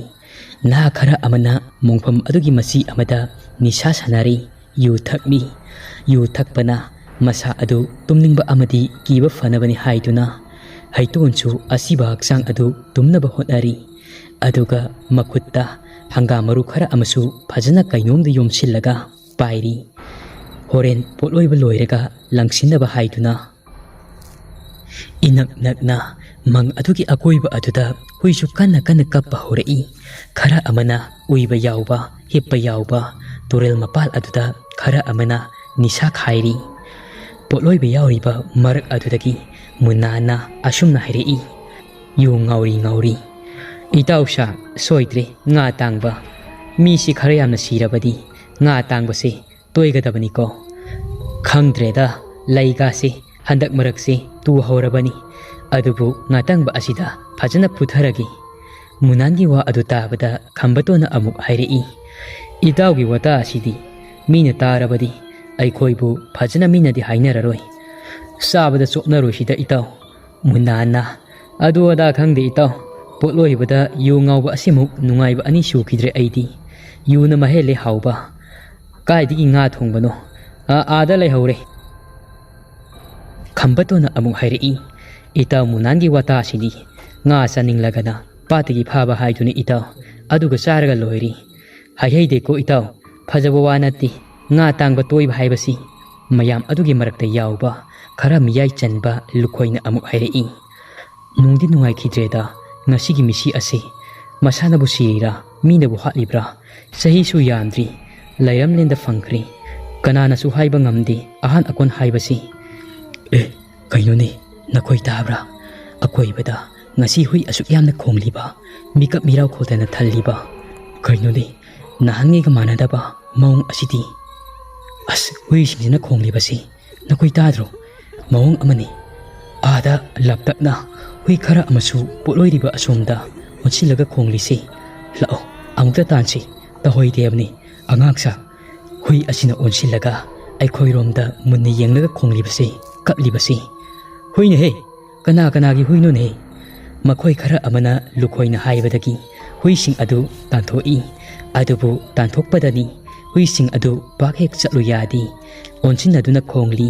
ꯅꯍꯥ ꯈꯔ ꯑꯃꯅ ꯃꯣꯡꯐꯝ ꯑꯗꯨꯒꯤ ꯃꯆꯤ ꯑꯃꯗ ꯅꯤꯁꯥ ꯁꯥꯟꯅꯔꯤ, ꯌꯨ ꯊꯛꯂꯤ꯫ ꯌꯨ ꯊꯛꯄꯅ ꯃꯁꯥ ꯑꯗꯨ ꯇꯨꯝꯅꯤꯡꯕ ꯑꯃꯗꯤ ꯀꯤꯕ ꯐꯅꯕꯅꯤ ꯍꯥꯏꯗꯨꯅ ꯍꯩꯇꯣꯟꯁꯨ ꯑꯁꯤꯕ ꯍꯛꯆꯥꯡ ꯑꯗꯨ ꯇꯨꯝꯅꯕ ꯍꯣꯠꯅꯔꯤ꯫ ꯑꯗꯨꯒ ꯃꯈꯨꯠꯇ ꯍꯪꯒꯥꯝ ꯃꯔꯨ ꯈꯔ ꯑꯃꯁꯨ ꯐꯖꯅ ꯀꯩꯅꯣꯝꯗ ꯌꯣꯝꯁꯤꯜꯂꯒ ꯄꯥꯏꯔꯤ꯫ ꯍꯣꯔꯦꯟ ꯄꯣꯠꯂꯣꯏꯕ ꯂꯣꯏꯔꯒ ꯂꯪꯁꯤꯟꯅꯕ ꯍꯥꯏꯗꯨꯅ꯫ ꯏꯅꯛ ꯅꯛꯅ ꯃꯪ ꯑꯗꯨꯒꯤ ꯑꯀꯣꯏꯕ ꯑꯗꯨꯗ ꯍꯨꯏꯁꯨ ꯀꯟꯅ ꯀꯟꯅ ꯀꯞꯄ ꯍꯧꯔꯛꯏ꯫ ꯈꯔ ꯑꯃꯅ ꯎꯏꯕ ꯌꯥꯎꯕ, ꯍꯤꯞꯄ ꯌꯥꯎꯕ, ꯇꯨꯔꯦꯜ ꯃꯄꯥꯜ ꯑꯗꯨꯗ ꯈꯔ ꯑꯃꯅ ꯅꯤꯁꯥ ꯈꯥꯏꯔꯤ꯫ ꯄꯣꯠꯂꯣꯏꯕ ꯌꯥꯎꯔꯤꯕ ꯃꯔꯛ ꯑꯗꯨꯗꯒꯤ ꯃꯨꯅꯥꯅ ꯑꯁꯨꯝꯅ ꯍꯥꯏꯔꯛꯏ, ꯌꯨ ꯉꯥꯎꯔꯤ ꯉꯥꯎꯔꯤ, "ꯏꯇꯥꯎ ꯁꯥ, ꯁꯣꯏꯗ꯭ꯔꯦ ꯉꯥ ꯇꯥꯡꯕ꯫ ꯃꯤꯁꯤ ꯈꯔ ꯌꯥꯝꯅ ꯁꯤꯔꯕꯗꯤ ꯉꯥ ꯇꯥꯡꯕꯁꯦ ꯇꯣꯏꯒꯗꯕꯅꯤꯀꯣ꯫ ꯈꯪꯗ꯭ꯔꯦꯗ, ꯂꯩꯒꯥꯁꯦ ꯍꯟꯗꯛ ꯃꯔꯛꯁꯦ ꯇꯨ ꯍꯧꯔꯕꯅꯤ꯫ ꯑꯗꯨꯕꯨ ꯉꯥꯇꯪꯕ ꯑꯁꯤꯗ ꯐꯖꯅ ꯐꯨꯊꯔꯒꯦ꯫" ꯃꯨꯅꯥꯟꯒꯤ ꯋꯥ ꯑꯗꯨ ꯇꯥꯕꯗ ꯈꯝꯕꯇꯣꯟꯅ ꯑꯃꯨꯛ ꯍꯥꯏꯔꯛꯏ, "ꯏꯇꯥꯎꯒꯤ ꯋꯥꯇꯥ ꯑꯁꯤꯗꯤ ꯃꯤꯅ ꯇꯥꯔꯕꯗꯤ ꯑꯩꯈꯣꯏꯕꯨ ꯐꯖꯅ ꯃꯤꯅꯗꯤ ꯍꯥꯏꯅꯔꯔꯣꯏ꯫ ꯆꯥꯕꯗ ꯆꯣꯞꯅꯔꯣꯏꯁꯤꯗ ꯏꯇꯥꯎ꯫" ꯃꯨꯅꯥꯟꯅ, "ꯑꯗꯨ ꯑꯗꯥ ꯈꯪꯗꯦ ꯏꯇꯥꯎ, ꯄꯣꯠꯂꯣꯏꯕꯗ ꯌꯨ ꯉꯥꯎꯕ ꯑꯁꯤꯃꯨꯛ ꯅꯨꯡꯉꯥꯏꯕ ꯑꯅꯤ ꯁꯨꯈꯤꯗ꯭ꯔꯦ ꯑꯩꯗꯤ꯫ ꯌꯨꯅ ꯃꯍꯦꯜꯂꯦ ꯍꯥꯎꯕ꯫ ꯀꯥꯏꯗꯒꯤ ꯉꯥ ꯊꯣꯡꯕꯅꯣ? ꯑꯥ, ꯑꯥꯗ ꯂꯩꯍꯧꯔꯦ꯫" ꯈꯝꯕꯇꯣꯟꯅ ꯑꯃꯨꯛ ꯍꯥꯏꯔꯛꯏ, "ꯏꯇꯥꯎ ꯃꯨꯅꯥꯟꯒꯤ ꯋꯥꯇꯥꯁꯤꯗꯤ, ꯉꯥ ꯆꯥꯅꯤꯡꯂꯒꯅ ꯄꯥꯠꯇꯒꯤ ꯐꯥꯕ ꯍꯥꯏꯗꯨꯅꯤ ꯏꯇꯥꯎ, ꯑꯗꯨꯒ ꯆꯥꯔꯒ ꯂꯣꯏꯔꯦ꯫ ꯍꯥꯏꯍꯩꯗꯦꯀꯣ ꯏꯇꯥꯎ, ꯐꯖꯕ ꯋꯥ ꯅꯠꯇꯦ ꯉꯥ ꯇꯥꯡꯕ ꯇꯣꯏꯕ ꯍꯥꯏꯕꯁꯤ꯫" ꯃꯌꯥꯝ ꯑꯗꯨꯒꯤ ꯃꯔꯛꯇ ꯌꯥꯎꯕ ꯈꯔ ꯃꯤꯌꯥꯏ ꯆꯟꯕ ꯂꯨꯈꯣꯏꯅ ꯑꯃꯨꯛ ꯍꯥꯏꯔꯛꯏ, "ꯅꯨꯡꯗꯤ ꯅꯨꯡꯉꯥꯏꯈꯤꯗ꯭ꯔꯦꯗ ꯉꯁꯤꯒꯤ ꯃꯤꯁꯤ ꯑꯁꯤ꯫ ꯃꯁꯥꯅꯕꯨ ꯁꯤꯔꯤꯔꯥ, ꯃꯤꯅꯕꯨ ꯍꯥꯠꯂꯤꯕ꯭ꯔꯥ? ꯆꯍꯤꯁꯨ ꯌꯥꯝꯗ꯭ꯔꯤ, ꯂꯩꯔꯝꯂꯦꯟꯗ ꯐꯪꯈ꯭ꯔꯦ꯫ ꯀꯅꯥꯅꯁꯨ ꯍꯥꯏꯕ ꯉꯝꯗꯦ ꯑꯍꯥꯟ ꯑꯀꯣꯟ ꯍꯥꯏꯕꯁꯤ꯫" "ꯑꯦ, ꯀꯩꯅꯣꯅꯦ, ꯅꯈꯣꯏ ꯇꯥꯕ꯭ꯔꯥ? ꯑꯀꯣꯏꯕꯗ ꯉꯁꯤ ꯍꯨꯏ ꯑꯁꯨꯛ ꯌꯥꯝꯅ ꯈꯣꯡꯂꯤꯕ, ꯃꯤꯀꯞ ꯃꯤꯔꯥꯎ ꯈꯣꯜꯗꯅ ꯊꯜꯂꯤꯕ꯫ ꯀꯩꯅꯣꯅꯦ, ꯅꯍꯥꯟꯉꯩꯒ ꯃꯥꯟꯅꯗꯕ ꯃꯑꯣꯡ ꯑꯁꯤꯗꯤ꯫ ꯑꯁ, ꯍꯨꯏꯁꯤꯡꯁꯤꯅ ꯈꯣꯡꯂꯤꯕꯁꯤ ꯅꯈꯣꯏ ꯇꯥꯗ꯭ꯔꯣ? ꯃꯑꯣꯡ ꯑꯃꯅꯤ꯫ ꯑꯥꯗ ꯂꯞꯇꯛꯅ ꯍꯨꯏ ꯈꯔ ꯑꯃꯁꯨ ꯄꯣꯠꯂꯣꯏꯔꯤꯕ ꯑꯁꯣꯝꯗ ꯑꯣꯟꯁꯤꯜꯂꯒ ꯈꯣꯡꯂꯤꯁꯤ꯫ ꯂꯥꯛꯑꯣ, ꯑꯃꯨꯛꯇ ꯇꯥꯟꯁꯤ꯫ ꯇꯧꯍꯩꯗꯦ ꯍꯥꯏꯕꯅꯤ, ꯑꯉꯥꯡꯁꯥ꯫ ꯍꯨꯏ ꯑꯁꯤꯅ ꯑꯣꯟꯁꯤꯜꯂꯒ ꯑꯩꯈꯣꯏꯔꯣꯝꯗ ꯃꯨꯟꯅ ꯌꯦꯡꯂꯒ ꯈꯣꯡꯂꯤꯕꯁꯤ, ꯀꯞꯂꯤꯕꯁꯤ꯫ ꯍꯨꯏꯅꯦꯍꯦ, ꯀꯅꯥ ꯀꯅꯥꯒꯤ ꯍꯨꯏꯅꯣꯅꯦ?" ꯃꯈꯣꯏ ꯈꯔ ꯑꯃꯅ ꯂꯨꯈꯣꯏꯅ ꯍꯥꯏꯕꯗꯒꯤ ꯍꯨꯏꯁꯤꯡ ꯑꯗꯨ ꯇꯥꯟꯊꯣꯛꯏ꯫ ꯑꯗꯨꯕꯨ ꯇꯥꯟꯊꯣꯛꯄꯗꯅꯤ ꯍꯨꯏꯁꯤꯡ ꯑꯗꯨ ꯄꯥꯛ ꯍꯦꯛ ꯆꯠꯂꯨ ꯌꯥꯗꯦ꯫ ꯑꯣꯟꯁꯤꯟꯅꯗꯨꯅ ꯈꯣꯡꯂꯤ꯫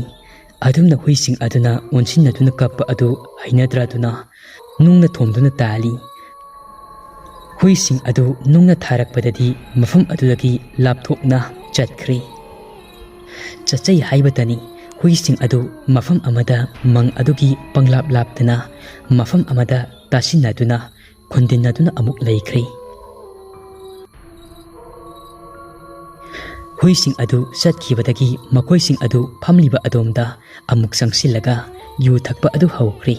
ꯑꯗꯨꯝꯅ ꯍꯨꯏꯁꯤꯡ ꯑꯗꯨꯅ ꯑꯣꯟꯁꯤꯟꯅꯗꯨꯅ ꯀꯞꯄ ꯑꯗꯨ ꯍꯩꯅꯗ꯭ꯔꯗꯨꯅ ꯅꯨꯡꯅ ꯊꯣꯝꯗꯨꯅ ꯇꯥꯜꯂꯤ꯫ ꯍꯨꯏꯁꯤꯡ ꯑꯗꯨ ꯅꯨꯡꯅ ꯊꯥꯔꯛꯄꯗꯗꯤ ꯃꯐꯝ ꯑꯗꯨꯗꯒꯤ ꯂꯥꯞꯊꯣꯛꯅ ꯆꯠꯈ꯭ꯔꯦ꯫ ꯆꯠꯆꯩ ꯍꯥꯏꯕꯇꯅꯤ, ꯍꯨꯏꯁꯤꯡ ꯑꯗꯨ ꯃꯐꯝ ꯑꯃꯗ ꯃꯪ ꯑꯗꯨꯒꯤ ꯄꯪꯂꯥꯞ ꯂꯥꯞꯇꯅ ꯃꯐꯝ ꯑꯃꯗ ꯇꯥꯁꯤꯟꯅꯗꯨꯅ ꯈꯨꯟꯗꯤꯟꯅꯗꯨꯅ ꯑꯃꯨꯛ ꯂꯩꯈ꯭ꯔꯦ꯫ ꯍꯨꯏꯁꯤꯡ ꯑꯗꯨ ꯆꯠꯈꯤꯕꯗꯒꯤ ꯃꯈꯣꯏꯁꯤꯡ ꯑꯗꯨ ꯐꯝꯂꯤꯕ ꯑꯗꯣꯝꯗ ꯑꯃꯨꯛ ꯆꯪꯁꯤꯜꯂꯒ ꯌꯨ ꯊꯛꯄ ꯑꯗꯨ ꯍꯧꯈ꯭ꯔꯦ꯫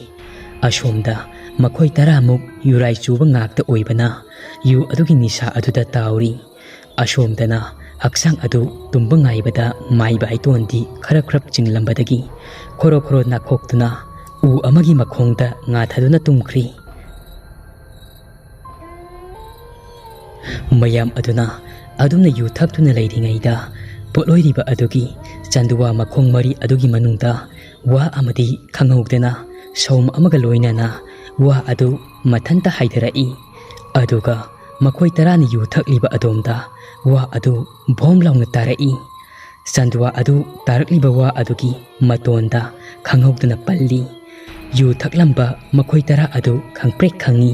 ꯑꯁꯣꯝꯗ ꯃꯈꯣꯏ ꯇꯔꯥꯃꯨꯛ ꯌꯨꯔꯥꯏ ꯆꯨꯕ ꯉꯥꯛꯇ ꯑꯣꯏꯕꯅ ꯌꯨ ꯑꯗꯨꯒꯤ ꯅꯤꯁꯥ ꯑꯗꯨꯗ ꯇꯥꯎꯔꯤ꯫ ꯑꯁꯣꯝꯗꯅ ꯍꯛꯆꯥꯡ ꯑꯗꯨ ꯇꯨꯝꯕ ꯉꯥꯏꯕꯗ ꯃꯥꯏꯕ ꯍꯩꯇꯣꯟꯗꯤ ꯈꯔ ꯈꯔ ꯆꯤꯡꯂꯝꯕꯗꯒꯤ ꯈꯣꯔꯣ ꯈꯣꯔꯣ ꯅꯥꯈꯣꯛꯇꯨꯅ ꯎ ꯑꯃꯒꯤ ꯃꯈꯣꯡꯗ ꯉꯥꯊꯗꯨꯅ ꯇꯨꯝꯈ꯭ꯔꯤ꯫ ꯃꯌꯥꯝ ꯑꯗꯨꯅ ꯑꯗꯨꯝꯅ ꯌꯨ ꯊꯛꯇꯨꯅ ꯂꯩꯔꯤꯉꯩꯗ ꯄꯣꯠꯂꯣꯏꯔꯤꯕ ꯑꯗꯨꯒꯤ ꯆꯥꯟꯗꯨꯋꯥ ꯃꯈꯣꯡ ꯃꯔꯤ ꯑꯗꯨꯒꯤ ꯃꯅꯨꯡꯗ ꯋꯥ ꯑꯃꯗꯤ ꯈꯪꯍꯧꯗꯅ ꯁꯧꯝ ꯑꯃꯒ ꯂꯣꯏꯅꯅ ꯋꯥ ꯑꯗꯨ ꯃꯊꯟꯇ ꯍꯥꯏꯊꯔꯛꯏ꯫ ꯑꯗꯨꯒ ꯃꯈꯣꯏ ꯇꯔꯥꯅ ꯌꯨ ꯊꯛꯂꯤꯕ ꯑꯗꯣꯝꯗ ꯋꯥ ꯑꯗꯨ ꯚꯣꯝ ꯂꯥꯎꯅ ꯇꯥꯔꯛꯏ꯫ ꯆꯥꯟꯗꯨꯋꯥ ꯑꯗꯨ ꯇꯥꯔꯛꯂꯤꯕ ꯋꯥ ꯑꯗꯨꯒꯤ ꯃꯇꯣꯟꯗ ꯈꯪꯍꯧꯗꯅ ꯄꯜꯂꯤ꯫ ꯌꯨ ꯊꯛꯂꯝꯕ ꯃꯈꯣꯏ ꯇꯔꯥ ꯑꯗꯨ ꯈꯪꯄ꯭ꯔꯦꯛ ꯈꯪꯉꯤ꯫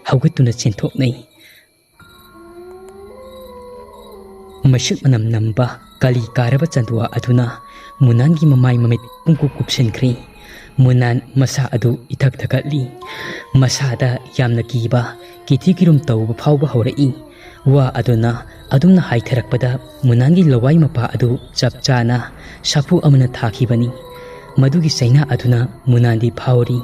ꯍꯧꯒꯠꯇꯨꯅ ꯆꯦꯟꯊꯣꯛꯅꯩ꯫ ꯃꯩꯁꯛ ꯃꯅꯝ ꯅꯝꯕ ꯀꯥꯂꯤ ꯀꯥꯔꯕ ꯆꯥꯟꯗꯨꯋꯥ ꯑꯗꯨꯅ ꯃꯨꯅꯥꯟꯒꯤ ꯃꯃꯥꯏ ꯃꯃꯤꯠ ꯄꯨꯡꯀꯨꯞ ꯀꯨꯞꯁꯤꯟꯈ꯭ꯔꯦ꯫ ꯃꯨꯅꯥꯟ ꯃꯁꯥ ꯑꯗꯨ ꯏꯊꯛ ꯊꯛꯀꯠꯂꯤ꯫ ꯃꯁꯥꯗ ꯌꯥꯝꯅ ꯀꯤꯕ, ꯀꯤꯊꯤ ꯀꯤꯔꯨꯝ ꯇꯧꯕ ꯐꯥꯎꯕ ꯍꯧꯔꯛꯏ꯫ ꯋꯥ ꯑꯗꯨꯅ ꯑꯗꯨꯝꯅ ꯍꯥꯏꯊꯔꯛꯄꯗ ꯃꯨꯅꯥꯟꯒꯤ ꯂꯋꯥꯏ ꯃꯄꯥ ꯑꯗꯨ ꯆꯞ ꯆꯥꯅ ꯁꯥꯐꯨ ꯑꯃꯅ ꯊꯥꯈꯤꯕꯅꯤ꯫ ꯃꯗꯨꯒꯤ ꯆꯩꯅꯥ ꯑꯗꯨꯅ ꯃꯨꯅꯥꯟꯗꯤ ꯐꯥꯎꯔꯤ꯫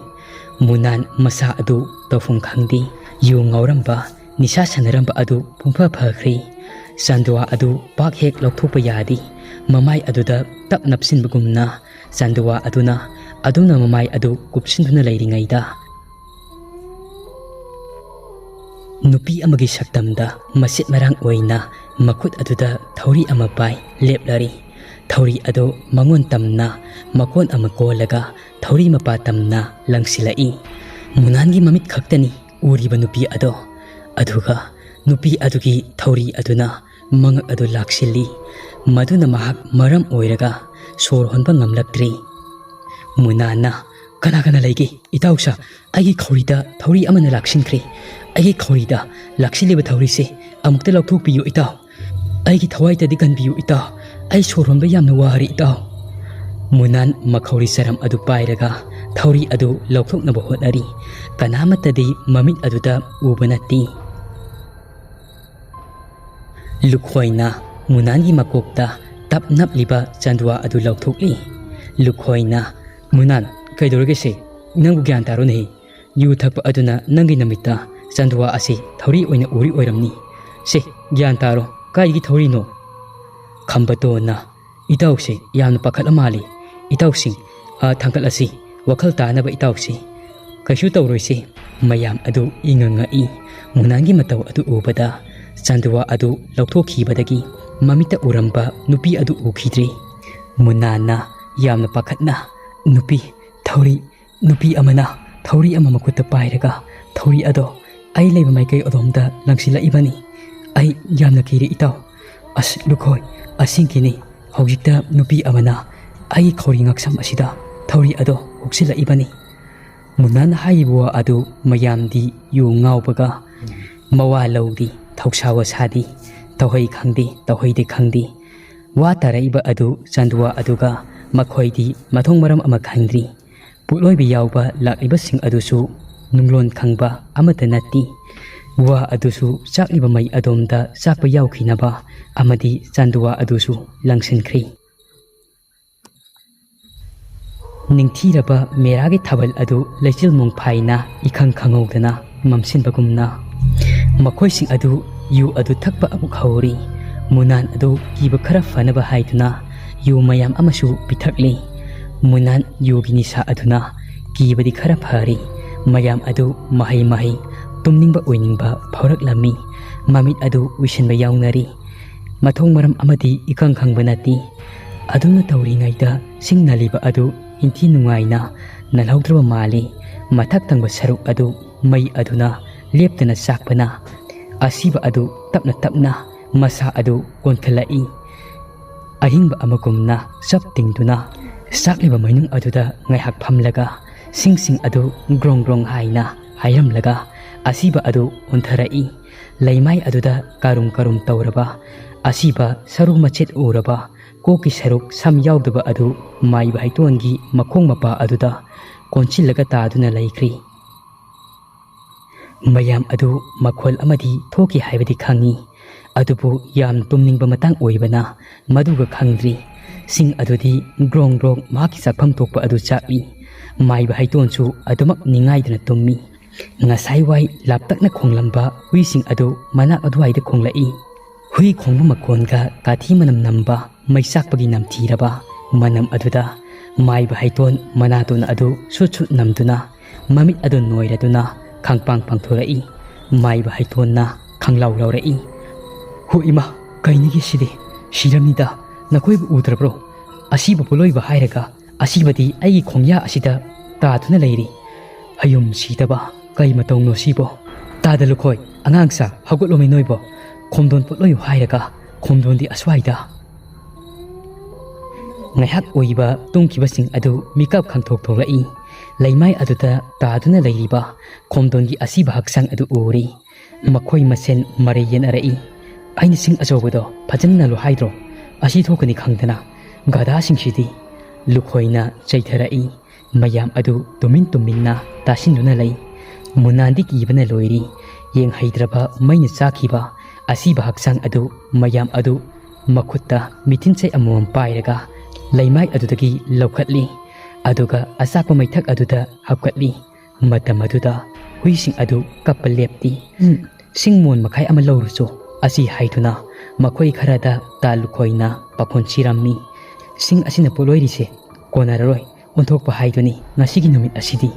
ꯃꯨꯅꯥꯟ ꯃꯁꯥ ꯑꯗꯨ ꯇꯧꯐꯝ ꯈꯪꯗꯦ꯫ ꯌꯨ ꯉꯥꯎꯔꯝꯕ, ꯅꯤꯁꯥ ꯁꯥꯟꯅꯔꯝꯕ ꯑꯗꯨ ꯄꯨꯡꯐ ꯐꯈ꯭ꯔꯦ꯫ ꯆꯥꯟꯗꯨꯋꯥ ꯑꯗꯨ ꯄꯥꯛ ꯍꯦꯛ ꯂꯧꯊꯣꯛꯄ ꯌꯥꯗꯦ꯫ ꯃꯃꯥꯏ ꯑꯗꯨꯗ ꯇꯞ ꯅꯞꯁꯤꯟꯕꯒꯨꯝꯅ ꯆꯥꯟꯗꯨꯋꯥ ꯑꯗꯨꯅ ꯑꯗꯨꯝꯅ ꯃꯃꯥꯏ ꯑꯗꯨ ꯀꯨꯞꯁꯤꯟꯗꯨꯅ ꯂꯩꯔꯤꯉꯩꯗ, ꯅꯨꯄꯤ ꯑꯃꯒꯤ ꯁꯛꯇꯝꯗ ꯃꯁꯤꯠ ꯃꯔꯥꯡ ꯑꯣꯏꯅ ꯃꯈꯨꯠ ꯑꯗꯨꯗ ꯊꯧꯔꯤ ꯑꯃ ꯄꯥꯏ ꯂꯦꯞꯂꯔꯤ꯫ ꯊꯧꯔꯤ ꯑꯗꯨ ꯃꯉꯣꯟ ꯇꯝꯅ ꯃꯀꯣꯟ ꯑꯃ ꯀꯣꯜꯂꯒ ꯊꯧꯔꯤ ꯃꯄꯥ ꯇꯝꯅ ꯂꯪꯁꯤꯜꯂꯛꯏ꯫ ꯃꯨꯅꯥꯟꯒꯤ ꯃꯃꯤꯠ ꯈꯛꯇꯅꯤ ꯎꯔꯤꯕ ꯅꯨꯄꯤ ꯑꯗꯣ꯫ ꯑꯗꯨꯒ ꯅꯨꯄꯤ ꯑꯗꯨꯒꯤ ꯊꯧꯔꯤ ꯑꯗꯨꯅ ꯃꯉꯛ ꯑꯗꯨ ꯂꯥꯛꯁꯤꯜꯂꯤ꯫ ꯃꯗꯨꯅ ꯃꯍꯥꯛ ꯃꯔꯝ ꯑꯣꯏꯔꯒ ꯁꯣꯔ ꯍꯣꯟꯕ ꯉꯝꯂꯛꯇ꯭ꯔꯦ꯫ ꯃꯨꯅꯥꯟꯅ, "ꯀꯅꯥ ꯀꯅꯥ ꯂꯩꯒꯦ? ꯏꯇꯥꯎ ꯁꯥ, ꯑꯩꯒꯤ ꯈꯧꯔꯤꯗ ꯊꯧꯔꯤ ꯑꯃꯅ ꯂꯥꯛꯁꯤꯟꯈ꯭ꯔꯦ꯫ ꯑꯩꯒꯤ ꯈꯧꯔꯤꯗ ꯂꯥꯛꯁꯤꯜꯂꯤꯕ ꯊꯧꯔꯤꯁꯦ ꯑꯃꯨꯛꯇ ꯂꯧꯊꯣꯛꯄꯤꯌꯨ ꯏꯇꯥꯎ꯫ ꯑꯩꯒꯤ ꯊꯋꯥꯏꯇꯗꯤ ꯀꯟꯕꯤꯌꯨ ꯏꯇꯥꯎ꯫ ꯑꯩ ꯁꯣꯔ ꯍꯣꯟꯕ ꯌꯥꯝꯅ ꯋꯥꯔꯦ ꯏꯇꯥꯎ꯫" ꯃꯨꯅꯥꯟ ꯃꯈꯧꯔꯤ ꯆꯔꯝ ꯑꯗꯨ ꯄꯥꯏꯔꯒ ꯊꯧꯔꯤ ꯑꯗꯨ ꯂꯧꯊꯣꯛꯅꯕ ꯍꯣꯠꯅꯔꯤ꯫ ꯀꯅꯥꯃꯠꯇꯗꯤ ꯃꯃꯤꯠ ꯑꯗꯨꯗ ꯎꯕ ꯅꯠꯇꯦ꯫ ꯂꯨꯈꯣꯏꯅ ꯃꯨꯅꯥꯟꯒꯤ ꯃꯀꯣꯛꯇ ꯇꯞ ꯅꯞꯂꯤꯕ ꯆꯟꯗꯨꯋꯥ ꯑꯗꯨ ꯂꯧꯊꯣꯛꯂꯤ꯫ ꯂꯨꯈꯣꯏꯅ, "ꯃꯨꯅꯥꯟ, ꯀꯩꯗꯧꯔꯒꯦ ꯁꯦ? ꯅꯪꯕꯨ ꯒ꯭ꯌꯥꯟ ꯇꯥꯔꯣꯅꯦꯍꯦ꯫ ꯌꯨ ꯊꯛꯄ ꯑꯗꯨꯅ ꯅꯪꯒꯤ ꯅꯃꯤꯠꯇ ꯆꯟꯗꯨꯋꯥ ꯑꯁꯤ ꯊꯧꯔꯤ ꯑꯣꯏꯅ ꯎꯔꯤ ꯑꯣꯏꯔꯝꯅꯤ꯫ ꯁꯦ, ꯒ꯭ꯌꯥꯟ ꯇꯥꯔꯣ, ꯀꯥꯏꯒꯤ ꯊꯧꯔꯤꯅꯣ?" ꯈꯝꯕꯇꯣꯟꯅ, "ꯏꯇꯥꯎꯁꯦ ꯌꯥꯝꯅ ꯄꯥꯈꯠꯂ ꯃꯥꯜꯂꯤ꯫ ꯏꯇꯥꯎꯁꯤꯡ, ꯑ, ꯊꯥꯡꯒꯠꯂꯁꯤ, ꯋꯥꯈꯜ ꯇꯥꯅꯕ ꯏꯇꯥꯎꯁꯤ꯫ ꯀꯩꯁꯨ ꯇꯧꯔꯣꯏꯁꯤ꯫" ꯃꯌꯥꯝ ꯑꯗꯨ ꯏꯉꯛ ꯉꯛꯏ꯫ ꯃꯨꯅꯥꯟꯒꯤ ꯃꯇꯧ ꯑꯗꯨ ꯎꯕꯗ ꯆꯟꯗꯨꯋꯥ ꯑꯗꯨ ꯂꯧꯊꯣꯛꯈꯤꯕꯗꯒꯤ ꯃꯃꯤꯠꯇ ꯎꯔꯝꯕ ꯅꯨꯄꯤ ꯑꯗꯨ ꯎꯈꯤꯗ꯭ꯔꯦ꯫ ꯃꯨꯅꯥꯟꯅ ꯌꯥꯝꯅ ꯄꯥꯈꯠꯅ, "ꯅꯨꯄꯤ, ꯊꯧꯔꯤ, ꯅꯨꯄꯤ ꯑꯃꯅ ꯊꯧꯔꯤ ꯑꯃ ꯃꯈꯨꯠꯇ ꯄꯥꯏꯔꯒ ꯊꯧꯔꯤ ꯑꯗꯣ ꯑꯩ ꯂꯩꯕ ꯃꯥꯏꯀꯩ ꯑꯗꯣꯝꯗ ꯂꯪꯁꯤꯜꯂꯛꯏꯕꯅꯤ꯫ ꯑꯩ ꯌꯥꯝꯅ ꯀꯤꯔꯦ ꯏꯇꯥꯎ꯫ ꯑꯁ ꯂꯨꯈꯣꯏ, ꯑꯁꯦꯡꯀꯤꯅꯤ, ꯍꯧꯖꯤꯛꯇ ꯅꯨꯄꯤ ꯑꯃꯅ ꯑꯩꯒꯤ ꯈꯧꯔꯤ ꯉꯛꯁꯝ ꯑꯁꯤꯗ ꯊꯧꯔꯤ ꯑꯗꯣ ꯍꯨꯛꯆꯤꯜꯂꯛꯏꯕꯅꯤ꯫" ꯃꯨꯅꯥꯟꯅ ꯍꯥꯏꯔꯤꯕ ꯋꯥ ꯑꯗꯨ ꯃꯌꯥꯝꯗꯤ ꯌꯨ ꯉꯥꯎꯕꯒ ꯃꯋꯥ ꯂꯧꯗꯦ, ꯊꯧꯁꯥ ꯋꯥꯁꯥꯗꯦ, ꯇꯧꯍꯩ ꯈꯪꯗꯦ, ꯇꯧꯍꯩꯗꯦ ꯈꯪꯗꯦ꯫ ꯋꯥ ꯇꯥꯔꯛꯏꯕ ꯑꯗꯨ ꯆꯟꯗꯨꯋꯥ ꯑꯗꯨꯒ ꯃꯈꯣꯏꯗꯤ ꯃꯊꯣꯡ ꯃꯔꯝ ꯑꯃ ꯈꯪꯗ꯭ꯔꯤ꯫ ꯄꯣꯠꯂꯣꯏꯕ ꯌꯥꯎꯕ ꯂꯥꯛꯂꯤꯕꯁꯤꯡ ꯑꯗꯨꯁꯨ ꯅꯨꯡꯂꯣꯟ ꯈꯪꯕ ꯑꯃꯠꯇ ꯅꯠꯇꯦ꯫ ꯋꯥ ꯑꯗꯨꯁꯨ ꯆꯥꯛꯂꯤꯕ ꯃꯩ ꯑꯗꯣꯝꯗ ꯆꯥꯛꯄ ꯌꯥꯎꯈꯤꯅꯕ ꯑꯃꯗꯤ ꯆꯟꯗꯨꯋꯥ ꯑꯗꯨꯁꯨ ꯂꯪꯁꯤꯟꯈ꯭ꯔꯦ꯫ ꯅꯤꯡꯊꯤꯔꯕ ꯃꯦꯔꯥꯒꯤ ꯊꯥꯕꯜ ꯑꯗꯨ ꯂꯩꯆꯤꯜ ꯃꯣꯡꯐꯥꯏꯅ ꯏꯈꯪ ꯈꯪꯍꯧꯗꯅ ꯃꯝꯁꯤꯟꯕꯒꯨꯝꯅ ꯃꯈꯣꯏꯁꯤꯡ ꯑꯗꯨ ꯌꯨ ꯑꯗꯨ ꯊꯛꯄ ꯑꯃꯨꯛ ꯍꯧꯔꯤ꯫ ꯃꯨꯅꯥꯟ ꯑꯗꯨ ꯀꯤꯕ ꯈꯔ ꯐꯅꯕ ꯍꯥꯏꯗꯨꯅ ꯌꯨ ꯃꯌꯥꯝ ꯑꯃꯁꯨ ꯄꯤꯊꯛꯂꯤ꯫ ꯃꯨꯅꯥꯟ ꯌꯨꯒꯤ ꯅꯤꯁꯥ ꯑꯗꯨꯅ ꯀꯤꯕꯗꯤ ꯈꯔ ꯐꯔꯤ꯫ ꯃꯌꯥꯝ ꯑꯗꯨ ꯃꯍꯩ ꯃꯍꯩ ꯇꯨꯝꯅꯤꯡꯕ ꯑꯣꯏꯅꯤꯡꯕ ꯐꯥꯎꯔꯛꯂꯝꯃꯤ꯫ ꯃꯃꯤꯠ ꯑꯗꯨ ꯎꯏꯁꯤꯟꯕ ꯌꯥꯎꯅꯔꯤ꯫ ꯃꯊꯣꯡ ꯃꯔꯝ ꯑꯃꯗꯤ ꯏꯈꯪ ꯈꯪꯕ ꯅꯠꯇꯦ꯫ ꯑꯗꯨꯝꯅ ꯇꯧꯔꯤꯉꯩꯗ ꯁꯤꯡ ꯅꯜꯂꯤꯕ ꯑꯗꯨ ꯏꯟꯊꯤ ꯅꯨꯡꯉꯥꯏꯅ ꯅꯜꯍꯧꯗ꯭ꯔꯕ ꯃꯥꯜꯂꯤ꯫ ꯃꯊꯛ ꯊꯪꯕ ꯁꯔꯨꯛ ꯑꯗꯨ ꯃꯩ ꯑꯗꯨꯅ ꯂꯦꯞꯇꯅ ꯆꯥꯛꯄꯅ ꯑꯁꯤꯕ ꯑꯗꯨ ꯇꯞꯅ ꯇꯞꯅ ꯃꯁꯥ ꯑꯗꯨ ꯀꯣꯟꯈꯠꯂꯛꯏ꯫ ꯑꯍꯤꯡꯕ ꯑꯃꯒꯨꯝꯅ ꯆꯞ ꯇꯤꯡꯗꯨꯅ ꯆꯥꯛꯂꯤꯕ ꯃꯩꯅꯨꯡ ꯑꯗꯨꯗ ꯉꯥꯏꯍꯥꯛ ꯐꯝꯂꯒ ꯁꯤꯡꯁꯤꯡ ꯑꯗꯨ ꯒ꯭ꯔꯣꯡ ꯒ꯭ꯔꯣꯡ ꯍꯥꯏꯅ ꯍꯥꯏꯔꯝꯂꯒ ꯑꯁꯤꯕ ꯑꯗꯨ ꯑꯣꯟꯊꯔꯛꯏ꯫ ꯂꯩꯃꯥꯏ ꯑꯗꯨꯗ ꯀꯥꯔꯨꯝ ꯀꯥꯔꯨꯝ ꯇꯧꯔꯕ ꯑꯁꯤꯕ ꯁꯔꯨ ꯃꯆꯦꯠ ꯎꯔꯕ ꯀꯣꯛꯀꯤ ꯁꯔꯨꯛ ꯁꯝ ꯌꯥꯎꯗꯕ ꯑꯗꯨ ꯃꯥꯏꯕ ꯍꯩꯇꯣꯟꯒꯤ ꯃꯈꯣꯡ ꯃꯄꯥ ꯑꯗꯨꯗ ꯀꯣꯟꯁꯤꯜꯂꯒ ꯇꯥꯗꯨꯅ ꯂꯩꯈ꯭ꯔꯤ꯫ ꯃꯌꯥꯝ ꯑꯗꯨ ꯃꯈꯣꯜ ꯑꯃꯗꯤ ꯊꯣꯛꯈꯤ ꯍꯥꯏꯕꯗꯤ ꯈꯪꯏ, ꯑꯗꯨꯕꯨ ꯌꯥꯝ ꯇꯨꯝꯅꯤꯡꯕ ꯃꯇꯥꯡ ꯑꯣꯏꯕꯅ ꯃꯗꯨꯒ ꯈꯪꯗ꯭ꯔꯤ꯫ ꯁꯤꯡ ꯑꯗꯨꯗꯤ ꯒ꯭ꯔꯣꯡ ꯒ꯭ꯔꯣꯡ ꯃꯍꯥꯛꯀꯤ ꯆꯥꯛꯐꯝ ꯊꯣꯛꯄ ꯑꯗꯨ ꯆꯥꯛꯏ꯫ ꯃꯥꯏꯕ ꯍꯩꯇꯣꯟꯁꯨ ꯑꯗꯨꯃꯛ ꯅꯤꯡꯉꯥꯏꯗꯅ ꯇꯨꯝꯃꯤ꯫ ꯉꯁꯥꯏ ꯋꯥꯏ ꯂꯥꯞꯇꯛꯅ ꯈꯣꯡꯂꯝꯕ ꯍꯨꯏꯁꯤꯡ ꯑꯗꯨ ꯃꯅꯥꯛ ꯑꯗꯨꯋꯥꯏꯗ ꯈꯣꯡꯂꯛꯏ꯫ ꯍꯨꯏ ꯈꯣꯡꯕ ꯃꯈꯣꯟꯒ ꯀꯥꯊꯤ ꯃꯅꯝ ꯅꯝꯕ ꯃꯩ ꯆꯥꯛꯄꯒꯤ ꯅꯝꯊꯤꯔꯕ ꯃꯅꯝ ꯑꯗꯨꯗ ꯃꯥꯏꯕ ꯍꯩꯇꯣꯟ ꯃꯅꯥꯇꯣꯟ ꯑꯗꯨ ꯁꯨꯠ ꯁꯨꯠ ꯅꯝꯗꯨꯅ ꯃꯃꯤꯠ ꯑꯗꯨ ꯅꯣꯏꯔꯗꯨꯅ ꯈꯪꯄꯥꯡ ꯄꯥꯡꯊꯣꯔꯛꯏ꯫ ꯃꯥꯏꯕ ꯍꯩꯇꯣꯟꯅ ꯈꯪꯂꯥꯎ ꯂꯥꯎꯔꯛꯏ꯫ "ꯍꯣ ꯏꯃꯥ, ꯀꯩꯅꯤꯒꯦ ꯁꯤꯗꯤ? ꯁꯤꯔꯝꯅꯤꯗ꯫ ꯅꯈꯣꯏꯕꯨ ꯎꯗ꯭ꯔꯕ꯭ꯔꯣ? ꯑꯁꯤꯕ ꯄꯣꯠꯂꯣꯏꯕ ꯍꯥꯏꯔꯒ ꯑꯁꯤꯕꯗꯤ ꯑꯩꯒꯤ ꯈꯣꯡꯌꯥ ꯑꯁꯤꯗ ꯇꯥꯗꯨꯅ ꯂꯩꯔꯤ꯫ ꯍꯌꯨꯝ ꯁꯤꯗꯕ ꯀꯩ ꯃꯇꯧꯅꯣ ꯁꯤꯕꯣ? ꯇꯥꯗ ꯂꯨꯈꯣꯏ, ꯑꯉꯥꯡꯁꯥ, ꯍꯧꯒꯠꯂꯣꯃꯤ ꯅꯣꯏꯕꯣ꯫ ꯈꯣꯝꯗꯣꯟ ꯄꯣꯠꯂꯣꯏꯌꯨ ꯍꯥꯏꯔꯒ ꯈꯣꯝꯗꯣꯟꯗꯤ ꯑꯁ꯭ꯋꯥꯏꯗ!" ꯉꯥꯏꯍꯥꯛ ꯑꯣꯏꯕ ꯇꯨꯝꯈꯤꯕꯁꯤꯡ ꯑꯗꯨ ꯃꯤꯀꯞ ꯈꯪꯊꯣꯛ ꯊꯣꯛꯂꯛꯏ꯫ ꯂꯩꯃꯥꯏ ꯑꯗꯨꯗ ꯇꯥꯗꯨꯅ ꯂꯩꯔꯤꯕ ꯈꯣꯝꯗꯣꯟꯒꯤ ꯑꯁꯤꯕ ꯍꯛꯆꯥꯡ ꯑꯗꯨ ꯎꯔꯤ꯫ ꯃꯈꯣꯏ ꯃꯁꯦꯟ ꯃꯔꯩ ꯌꯦꯠꯅꯔꯛꯏ꯫ "ꯑꯩꯅ ꯁꯤꯡ ꯑꯆꯧꯕꯗꯣ ꯐꯖꯅ ꯅꯜꯂꯨ ꯍꯥꯏꯗ꯭ꯔꯣ? ꯑꯁꯤ ꯊꯣꯛꯀꯅꯤ ꯈꯪꯗꯅ꯫ ꯒꯙꯥꯁꯤꯡꯁꯤꯗꯤ!" ꯂꯨꯈꯣꯏꯅ ꯆꯩꯊꯔꯛꯏ꯫ ꯃꯌꯥꯝ ꯑꯗꯨ ꯇꯨꯃꯤꯟ ꯇꯨꯃꯤꯟꯅ ꯇꯥꯁꯤꯟꯗꯨꯅ ꯂꯩ꯫ ꯃꯨꯅꯥꯟꯗꯤ ꯀꯤꯕꯅ ꯂꯣꯏꯔꯤ꯫ ꯌꯦꯡꯍꯩꯗ꯭ꯔꯕ ꯃꯩꯅ ꯆꯥꯛꯈꯤꯕ ꯑꯁꯤꯕ ꯍꯛꯆꯥꯡ ꯑꯗꯨ ꯃꯌꯥꯝ ꯑꯗꯨ ꯃꯈꯨꯠꯇ ꯃꯤꯊꯤꯟꯆꯩ ꯑꯃꯃꯝ ꯄꯥꯏꯔꯒ ꯂꯩꯃꯥꯏ ꯑꯗꯨꯗꯒꯤ ꯂꯧꯈꯠꯂꯤ꯫ ꯑꯗꯨꯒ ꯑꯆꯥꯛꯄ ꯃꯩꯊꯛ ꯑꯗꯨꯗ ꯍꯥꯞꯀꯠꯂꯤ꯫ ꯃꯇꯝ ꯑꯗꯨꯗ ꯍꯨꯏꯁꯤꯡ ꯑꯗꯨ ꯀꯞꯄ ꯂꯦꯞꯄꯤ꯫ "ꯎꯝ, ꯁꯤꯡ ꯃꯣꯟ ꯃꯈꯥꯏ ꯑꯃ ꯂꯧꯔꯨꯆꯣ" ꯑꯁꯤ ꯍꯥꯏꯗꯨꯅ ꯃꯈꯣꯏ ꯈꯔꯗ ꯇꯥ ꯂꯨꯈꯣꯏꯅ ꯄꯥꯈꯣꯟ ꯁꯤꯔꯝꯃꯤ꯫ "ꯁꯤꯡ ꯑꯁꯤꯅ ꯄꯣꯠꯂꯣꯏꯔꯤꯁꯦ ꯀꯣꯟꯅꯔꯔꯣꯏ, ꯑꯣꯟꯊꯣꯛꯄ ꯍꯥꯏꯗꯨꯅꯤ ꯉꯁꯤꯒꯤ ꯅꯨꯃꯤꯠ ꯑꯁꯤꯗꯤ"꯫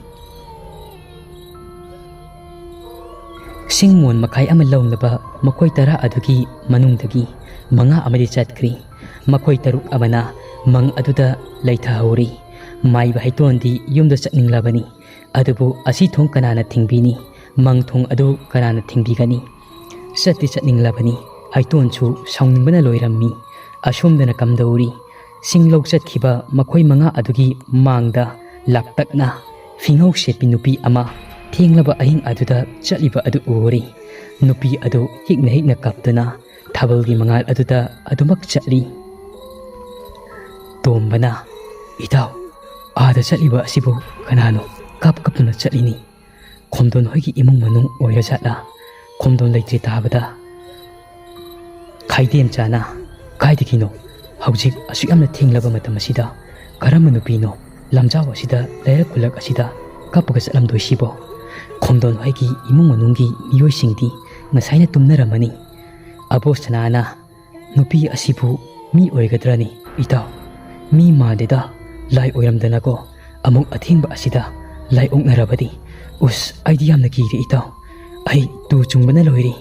ꯁꯤꯡ ꯃꯣꯟ ꯃꯈꯥꯏ ꯑꯃ ꯂꯧꯅꯕ ꯃꯈꯣꯏ ꯇꯔꯥ ꯑꯗꯨꯒꯤ ꯃꯅꯨꯡꯗꯒꯤ ꯃꯉꯥ ꯑꯃꯗꯤ ꯆꯠꯈ꯭ꯔꯤ꯫ ꯃꯈꯣꯏ ꯇꯔꯨꯛ ꯑꯃꯅ ꯃꯪ ꯑꯗꯨꯗ ꯂꯩꯊꯍꯧꯔꯤ꯫ ꯃꯥꯏꯕ ꯍꯩꯇꯣꯟꯗꯤ ꯌꯨꯝꯗ ꯆꯠꯅꯤꯡꯂꯕꯅꯤ꯫ ꯑꯗꯨꯕꯨ ꯑꯁꯤ ꯊꯣꯡ ꯀꯅꯥꯅ ꯊꯤꯡꯕꯤꯅꯤ? ꯃꯪ ꯊꯣꯡ ꯑꯗꯨ ꯀꯅꯥꯅ ꯊꯤꯡꯕꯤꯒꯅꯤ? ꯆꯠꯇꯤ ꯆꯠꯅꯤꯡꯂꯕꯅꯤ꯫ ꯑꯩꯇꯣꯟꯁꯨ ꯁꯥꯎꯅꯤꯡꯕꯅ ꯂꯣꯏꯔꯝꯃꯤ꯫ ꯑꯁꯣꯝꯗꯅ ꯀꯝꯗꯧꯔꯤ? ꯆꯤꯡꯂꯧ ꯆꯠꯈꯤꯕ ꯃꯈꯣꯏ ꯃꯉꯥ ꯑꯗꯨꯒꯤ ꯃꯥꯡꯗ ꯂꯥꯛꯇꯛꯅ ꯐꯤꯉꯧ ꯁꯦꯠꯄꯤ ꯅꯨꯄꯤ ꯑꯃ ꯊꯦꯡꯂꯕ ꯑꯍꯤꯡ ꯑꯗꯨꯗ ꯆꯠꯂꯤꯕ ꯑꯗꯨ ꯎꯔꯤ꯫ ꯅꯨꯄꯤ ꯑꯗꯨ ꯍꯤꯛꯅ ꯍꯤꯛꯅ ꯀꯞꯇꯨꯅ ꯊꯥꯕꯜꯒꯤ ꯃꯉꯥꯜ ꯑꯗꯨꯗ ꯑꯗꯨꯃꯛ ꯆꯠꯂꯤ꯫ ꯇꯣꯝꯕꯅ, "ꯏꯇꯥꯎ, ꯑꯥꯗ ꯆꯠꯂꯤꯕ ꯑꯁꯤꯕꯨ ꯀꯅꯥꯅꯣ? ꯀꯞ ꯀꯞꯇꯨꯅ ꯆꯠꯂꯤꯅꯤ꯫ ꯈꯣꯝꯗꯣꯟ ꯍꯣꯏꯒꯤ ꯏꯃꯨꯡ ꯃꯅꯨꯡ ꯑꯣꯏꯔꯖꯥꯠꯂꯥ?" ꯈꯣꯝꯗꯣꯟ ꯂꯩꯇ꯭ꯔꯦ ꯇꯥꯕꯗ ꯈꯥꯏꯗꯦꯝꯆꯥꯅ, "ꯀꯥꯏꯗꯒꯤꯅꯣ? ꯍꯧꯖꯤꯛ ꯑꯁꯨꯛ ꯌꯥꯝꯅ ꯊꯦꯡꯂꯕ ꯃꯇꯝ ꯑꯁꯤꯗ ꯀꯔꯝꯕ ꯅꯨꯄꯤꯅꯣ ꯂꯝꯖꯥꯎ ꯑꯁꯤꯗ, ꯂꯩꯔꯛ ꯈꯨꯜꯂꯛ ꯑꯁꯤꯗ ꯀꯞꯄꯒ ꯆꯠꯂꯝꯗꯣꯏꯁꯤꯕꯣ? ꯈꯣꯝꯗꯣꯟ ꯍꯣꯏꯒꯤ ꯏꯃꯨꯡ ꯃꯅꯨꯡꯒꯤ ꯃꯤꯑꯣꯏꯁꯤꯡꯗꯤ ꯉꯁꯥꯏꯅ ꯇꯨꯝꯅꯔꯝꯃꯅꯤ꯫" ꯑꯕꯣꯁꯅꯥꯅ, "ꯅꯨꯄꯤ ꯑꯁꯤꯕꯨ ꯃꯤ ꯑꯣꯏꯒꯗ꯭ꯔꯅꯤ, ꯏꯇꯥꯎ? ꯃꯤ ꯃꯥꯟꯗꯦꯗ, ꯂꯥꯏ ꯑꯣꯏꯔꯝꯗꯅꯀꯣ꯫ ꯑꯃꯨꯛ ꯑꯊꯦꯡꯕ ꯑꯁꯤꯗ ꯂꯥꯏ ꯑꯣꯛꯅꯔꯕꯗꯤ꯫ ꯎꯁ, ꯑꯩꯗꯤ ꯌꯥꯝꯅ ꯀꯤꯔꯦ, ꯏꯇꯥꯎ꯫ ꯑꯩ ꯇꯨ ꯆꯨꯡꯕꯅ ꯂꯣꯏꯔꯦ꯫"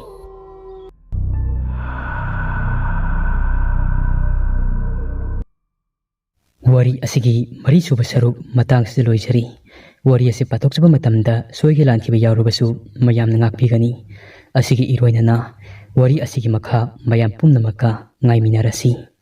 ꯋꯥꯔꯤ ꯑꯁꯤꯒꯤ ꯃꯔꯤꯁꯨꯕ ꯁꯔꯨꯛ ꯃꯇꯥꯡꯁꯤꯗ ꯂꯣꯏꯖꯔꯤ꯫ ꯋꯥꯔꯤ ꯑꯁꯤ ꯄꯥꯊꯣꯛꯆꯕ ꯃꯇꯝꯗ ꯁꯣꯏꯈꯤ ꯂꯥꯟꯈꯤꯕ ꯌꯥꯎꯔꯕꯁꯨ ꯃꯌꯥꯝꯅ ꯉꯥꯛꯄꯤꯒꯅꯤ꯫ ꯑꯁꯤꯒꯤ ꯏꯔꯣꯏꯅꯅ ꯋꯥꯔꯤ ꯑꯁꯤꯒꯤ ꯃꯈꯥ ꯃꯌꯥꯝ ꯄꯨꯝꯅꯃꯛꯀ ꯉꯥꯏꯃꯤꯟꯅꯔꯁꯤ꯫